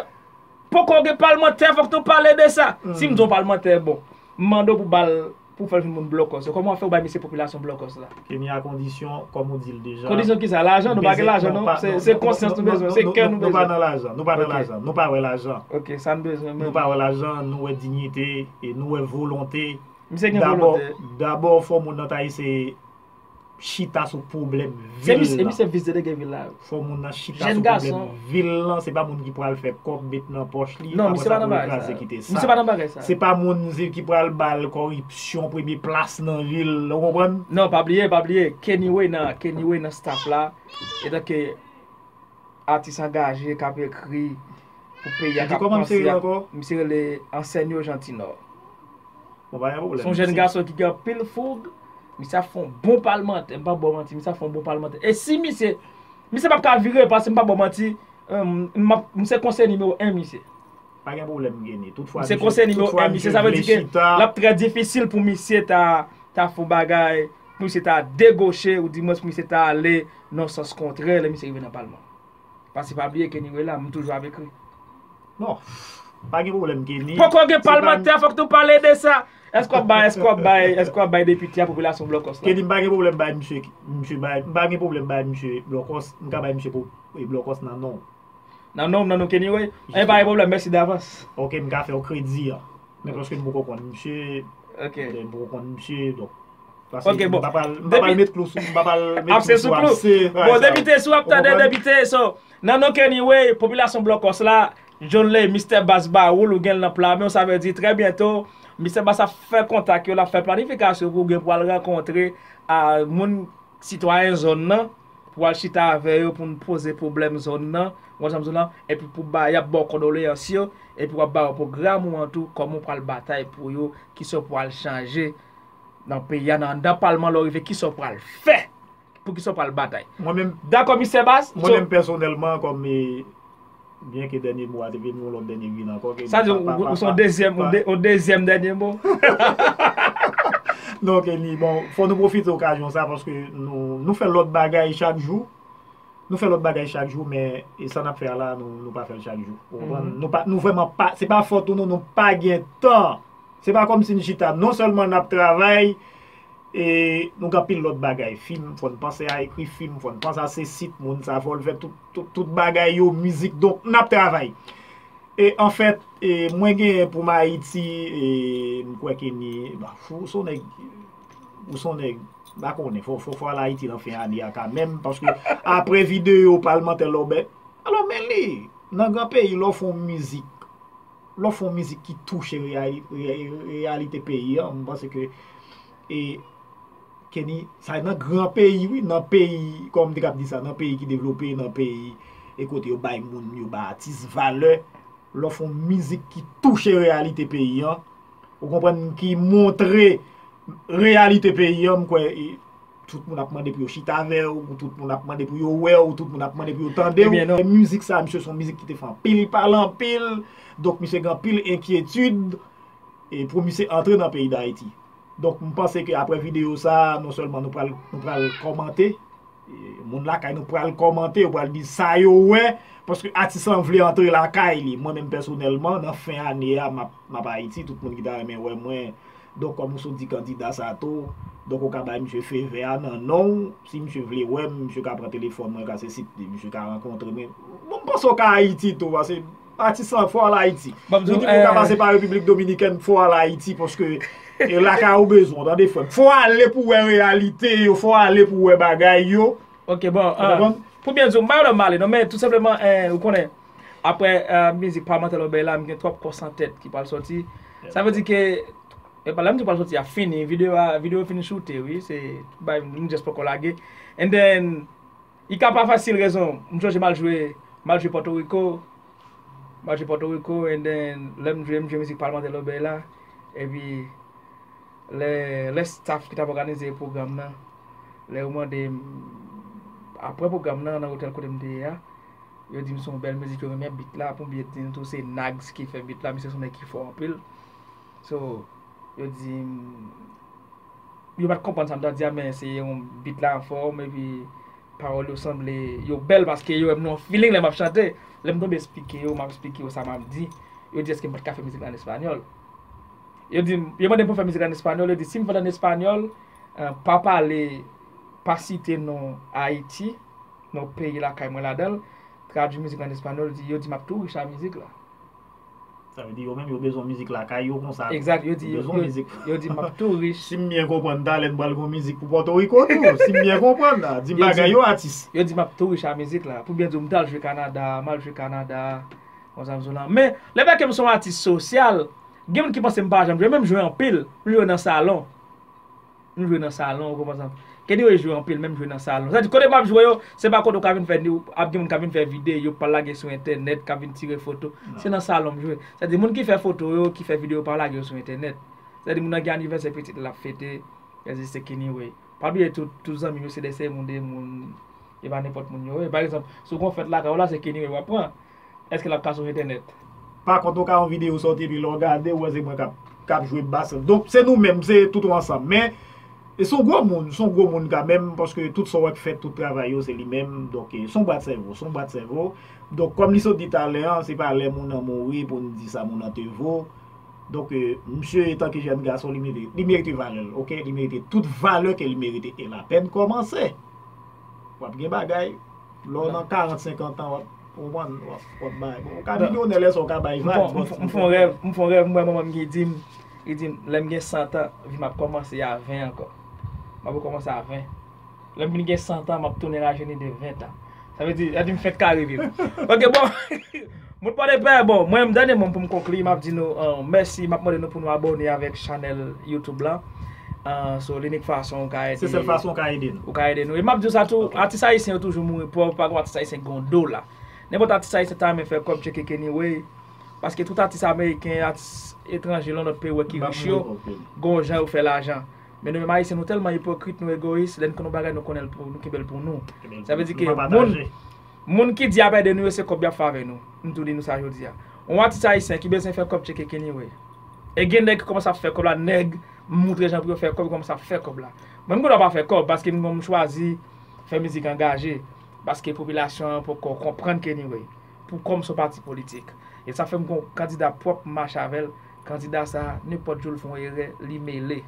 poko gen palmantè, fòk nou pale de sa. Si m di yon palmantè bon, m mande w pou bal, pou fè l vin moun blokòs. Kòman w fè w bay misye popilasyon blokòs la? Kenny, a kondisyon, kòm ou di l deja. Kondisyon ki sa? Lajan, nou pa gen lajan, non? Se konsyans nou bezwen, se kè nou bezwen. Nou pa nan lajan, nou pa nan lajan, nou pa nan lajan. Ok, sa n bezwen menm. Nou pa wè lajan, nou wè diyite, e nou wè volonte. Misye gen Dabò, volonte. Dabò, fò moun nan ta eseye chita sou pwoblèm Se vil misye, la. Misye vis delege vil la. Fò moun nan chita Jèn sou gason. Pwoblèm vil lan, se pa moun ki pral fè kòb met nan pòch li. Non, Apre misye sa pa nan pou l bagay kraze sa. Kite sa. Misye pa nan bagay sa. Se pa moun ki pral bal koripsyon premye plas nan vil, ou konprann? Non, pa bliye, pa bliye. Kenny Way nan, Kenny Way nan staff la. Etanke atis angaje k ap ekri pou peyi a. Ou di kòman misye rele ankò? Misye rele Ansenyo Jean Tinor. Bon, pa gen pwoblèm. Se yon jèn gason ki gen anpil foug. Misye ap fè yon bon palmantè. M pa ba w manti, misye ap fè yon bon palmantè. E si misye, misye p ap ka vire, paske m pa ba w manti, m se konseye nimewo en misye. Pa gen pwoblèm, Kenny. Toutfwa, Misye konseye nimewo en misye, sa vle di ke l ap trè difisil pou misye ta, ta fè yon bagay, pou misye ta degoche, ou dimwens pou misye ta ale nan sans kontrè, lè misye rive nan palman. Paske pa bliye Kenny Way la, m toujou avèk li. Non. Pa gen pwoblèm, Kenny. Poko gen palmantè, fòk nou pale de sa. Èske w ap bay, èske w ap bay, èske w ap bay depite a popilasyon blokòs la? Kenny, m pa gen pwoblèm bay misye, misye bay, m pa gen pwoblèm bay misye blokòs, m ka bay misye pou e blokòs nan non. Nan non, nan non Kenny Way. E pa gen pwoblèm, mèsi davans. Ok, m ka fè w kredi an. Men paske m poko konn misye, Ok. m poko konn misye, donk. Paske Ok, bon. M pa pral, m pa pral met klou sou, m pa pral met Abse sou klou. Bon, depite, si w ap tande depite, so, nan non Kenny Way, popilasyon blokòs la, John Lay, Mistè Bas Bawoul, ou gen l nan pla men w, sa vle di trè byento, Mistè Bas ap fè kontak yo, l ap fè planifikasyon pou gen pou al rankontre a moun, sitwayen zòn nan, pou al chita avè yo, pou n poze pwoblèm zòn nan, w konprann sa m di w lan, epi pou ba, y ap ba w kondoleyans yo, epi w ap ba yo pwogram ou an tou, kòman w pral batay pou yo, kisa w pral chanje nan peyi a, nan anndan palman lè w rive, kisa w pral fè, pou kisa w pral batay. Mwen menm, Dakò, Mistè Bas? Mwen menm pèsonèlman, kòm e, byen ke dènye mo a te vin, yon lòt dènye vin ankò. Ke Sa di ou se yon dezyèm, yon dezyèm dènye mo? Non, Kenny, bon, fò nou pwofite okazyon sa paske nou, nou fè lòt bagay chak jou. Nou fè lòt bagay chak jou, men e sa n ap fè a la, nou, nou pa fè l chak jou. Ou konprann? Nou pa, nou vrèman pa, se pa fòt ou non, nou pa gen tan. Se pa kòmsi n chita, non sèlman n ap travay, e nou gen anpil lòt bagay. Fim, fò n panse a ekri fim, fò n panse a se sit, moun sa, fò l fè tout, tout, tout bagay yo, mizik, donk n ap travay. E anfèt, e mwen genyen pou m Ayiti, e m kwè Kenny, ba, ou se yon nèg, ou se yon nèg, m pa konnen, fò, fò, fò al Ayiti nan fen ane a kanmenm, paske apre videyo palmantè Lòbèt, alò men li, nan gran peyi, lè w fè yon mizik, lè w fè yon mizik ki touche reyali-, re-, reyalite peyi an, m panse ke, e, Kenny, sa nan gran peyi, wi, nan peyi, kòm m te kab di sa, nan peyi ki devlope, nan peyi, e kote yo bay moun, yo bay atis valè, lè w fè yon mizik ki touche reyalite peyi an, ou konprann, ki montre reyalite peyi an, m kwè, e, tout moun ap mande pou yo chita avè w, tout moun ap mande pou yo wè w, tout moun ap mande pou yo tande w. Ebyen, non. Mizik sa, misye se yon mizik ki te fè anpil pale anpil, donk misye gen anpil enkyetid, e, pou misye antre nan peyi Dayiti. Donk, m panse ke apre videyo sa, non sèlman nou pral, nou pral kòmante, e, moun lakay nou pral kòmante, yo pral di sa yo wè, paske atis lan vle antre lakay li. Mwen menm pèsonèlman, nan fen ane a, m ap, m ap Ayiti, tout moun ki ta renmen wè mwen. Donk, kòm ou sot di kandida sa tou, donk ou ka bay misye fevè a nan non w, si misye vle wè m, misye ka pran telefòn mwen, ka se sit li, misye ka rankontre mwen. Bon, m panse w ka Ayiti tou, paske atis lan fò al Ayiti. Yo di pou w ka pase pa Repiblik Dominikèn, fò al Ayiti, paske e lakay ou bezwen, tande frè m. Fò ale pou wè reyalite yo, fò ale pou wè bagay yo. Ok, bon, pou byen di w, m pa wè lè m ale, non, men tou senpleman, ou konnen, apre mizik palmantè Lòbèy la, m gen twòp kòs an tèt ki pral sòti. Sa vle di ke, e pa lè m di pral sòti, a fini, videyo a, videyo fin choute, wi, se, bay, m just poko lage. And then, I ka pa fasil rezon. M sonje m al jwe, m al jwe Pòtoriko. M al jwe Pòtoriko, and then, lè m jwe, m jwe mizik palmantè Lòbèy la. Epi, lè, lè staff ki t ap òganize pwogram nan, lè yo mande m, apre pwogram nan, nan otèl kote m te ye a, Yo di m se yon bèl mizik, yo renmen beat la, pou m byen di nou tou, se Nags ki fè beat la, misye se yon nèg ki fò anpil. So, yo di m, yo pa t konprann sa m t ap di a, men se yon beat la anfòm, epi pawòl yo sanble, yo bèl paske yo wè m nan yon feeling lè m ap chante. Lè m tonbe esplike yo, m ap esplike yo sa m ap di, yo di èske m pa t ka fè mizik la an espanyòl. Yo di, yo mande m pou m fè mizik la an espanyòl, yo di si m fè l an espanyòl, eh, pa pale, pa site non Ayiti, non peyi lakay mwen ladan l, tradui mizik la an espanyòl, di, yo di m ap tou rich a mizik la. Sa vle di yo menm yo bezwen mizik lakay yo konsa. Egzak, yo di, yo, yo, yo di m ap tou rich. Si m byen konprann, talè n pral gon mizik pou Pòtoriko tou. Si m byen konprann la, di m bagay yo atis. Yo di m ap tou rich a mizik la. Pou byen di w, m t al jwe Kanada, m al jwe Kanada, konsa m sou la. Men, lè fè ke m se yon atis sosyal, gen moun ki panse m pa janm jwe, men m jwe anpil. M jwe nan salon. M jwe nan salon, ou konprann sa? Kenny Way jwe anpil, menm jwe nan salon. Sa di, kote m ap jwe yo, se pa kote w ka vin fè, ap gen moun ka vin fè videyo, pa lage sou entènèt, ka vin tire foto. Se nan salon m jwe. Sa di, moun ki fè foto yo, ki fè videyo, pa lage yo sou entènèt. Sa di, moun nan gen anivèsè pitit l ap fete, sa di, se Kenny Way. Pa bliye tout, tout zanmi m yo, se de seri moun de moun, e pa nenpòt moun yo ye. Pa egzanp, si w gon fèt lakay w la, se Kenny Way w ap pran. Èske l ap ka sou entènèt? Pa kont, ou ka yon videyo sòti, epi lè w gade, ou wè se mwen k ap, k ap jwe bas. Donk, se nou menm, se tout ou ansanm. Men, e se yon gwo moun, se yon gwo moun kanmenm, paske tout sa w wè k fèt, tout travay yo, se li menm. Donk, e, se yon bwat sèvo, se yon bwat sèvo. Donk, kòm li sot di talè an, se pa lè moun nan mouri pou n di sa moun nan te vo. Donk, e, misye, etanke jèn gason, li merite, li merite valè l, oke? Li merite tout valè ke li merite. E lapèn kòmanse. W ap gen bagay. Lè w nan karant, senkant an, w ap, w ap, w ap bay. Bon, ou ka milyonè lè sa, ou ka bay vag. M fè yon rèv, m fè yon rèv, m wè manman m ki di m, li di m, lè m gen san an, vi m ap kòmanse a ven ankò. M ap kòmanse a ven. Lè m vin gen san an, m ap tounen rajeni de ven an. Sa vle di, sa di m fèk ka reve. Oke, bon. Moun Pòdepè, bon, mwen, dènye mo m pou m konkli, m ap di nou, uh, mèsi, m ap mande nou pou nou abòne avèk chanèl YouTube la. Uh, so, l'unique façon ou ka ede. Se sèl fason ou ka ede nou. Ou ka ede nou. E m ap di w sa tou, atis ayisyen yo toujou mouri pòv, pa gon atis ayisyen ki gon dola. Nenpòt atis ayisyen ta renmen fè kòb, tcheke Kenny Way. Paske tout atis ameriken, atis etranje, nan lòt peyi, wè ki rich yo, gon jan yo fè lajan. Men nou menm ayisyen, nou tèlman ipokrit, nou egoyis, lè n konn yon bagay, nou konnen l pou nou, kenbe l pou nou. Sa vle di ke moun, moun ki di y ap ede nou yo, se kòb y ap fè avè nou. M tou di nou sa jodi a. Yon atis ayisyen ki bezwen fè kòb, tcheke Kenny Way. E gen nèg ki kòmanse ap fè kòb la, nèg moutre jan pou yo fè kòb, yo kòmanse ap fè kòb la. Mwen, m gen dwa pa fè kòb, paske m, m chwazi fè mizik angaje, paske popilasyon an poko konprann Kenny Way. Pou kòm se yon pati politik. E sa fè m gon kandida pwòp m mache avè l. Kandida sa, nenpòt jou l fè yon erè, li mele.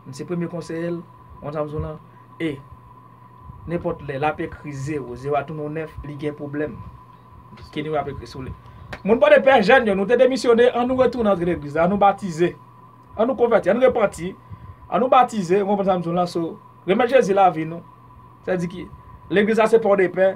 M se premye konseye l, ou konn sa m di w lan. E, nenpòt lè, l ap ekri zewo, zewo a tounen yon nèf, li gen pwoblèm. Kenny Way ap ekri sou li. Moun Pòdepè, jèn yo, nou te demisyone, ann nou retounen antre legliz la, ann nou batize. Ann nou konvèti, ann nou repanti, ann nou batize, ou konprann sa m di w lan, so, remèt Jezi lavi nou. Sa di ki, legliz la se Pòdepè,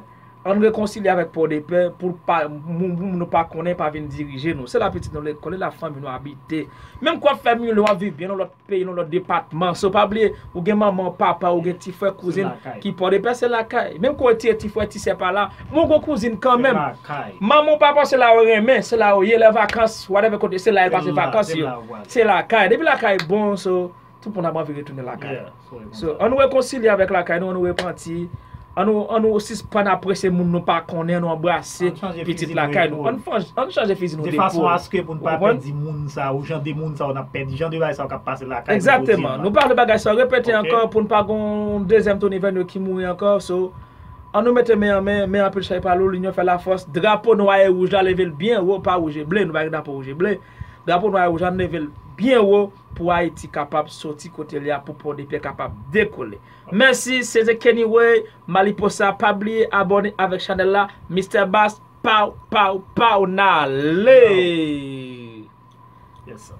ann rekonsilye avèk Pòdepè pou pa, moun, moun nou pa konnen pa vin dirije nou. Se la pitit nou lekòl, e la fanmi nou abite. Menm ke w ap fè milyon, w ap viv byen nan lòt peyi, nan lòt depatman. So, pa bliye, ou gen manman, papa, ou gen ti frè, kouzin ki Pòdepè, se lakay. Menm ke w retire ti frè, ti sè pa la, men w gon kouzin kanmenm. Manman w, papa w, se la yo renmen, se la yo ye, lè vakans, whatever kote, se la yo pase vakans yo. Se lakay. Depi lakay bon, so, tout moun ap anvi retounen lakay. So, ann nou rekonsilye avèk lakay nou, ann nou repanti, ann nou, ann nou sispann apresye moun nou pa konnen, ann nou anbrase pitit lakay nou. Ann fanj-, ann chanje fizi nou de po. De fason aske pou n pa pèdi moun sa, ou jan de moun sa, ou n ap pèdi, jan de bagay sa k ap pase lakay nou jodi a. Egzakteman. Nou pa vle bagay sa repete ankò pou n pa gon dezyèm Tony Vennyo ki mouri ankò. So, ann nou mete men an men, men anpil chay pa lou, linyon fè lafòs. Drapo nwa e wouj la, leve l byen wo, pa wouj e ble, nou pa gen drapo wouj e ble. Drapo nwa e wouj la, ann leve l byen wo pou Ayiti kapab soti kote l ye a, pou Pòdepè kapab dekole. Mèsi, se te Kenny Way, Maliposa, pa bliye abòne avèk chanèl la, Mister Bass, pow, pow, pow, n ale! Yes, sir.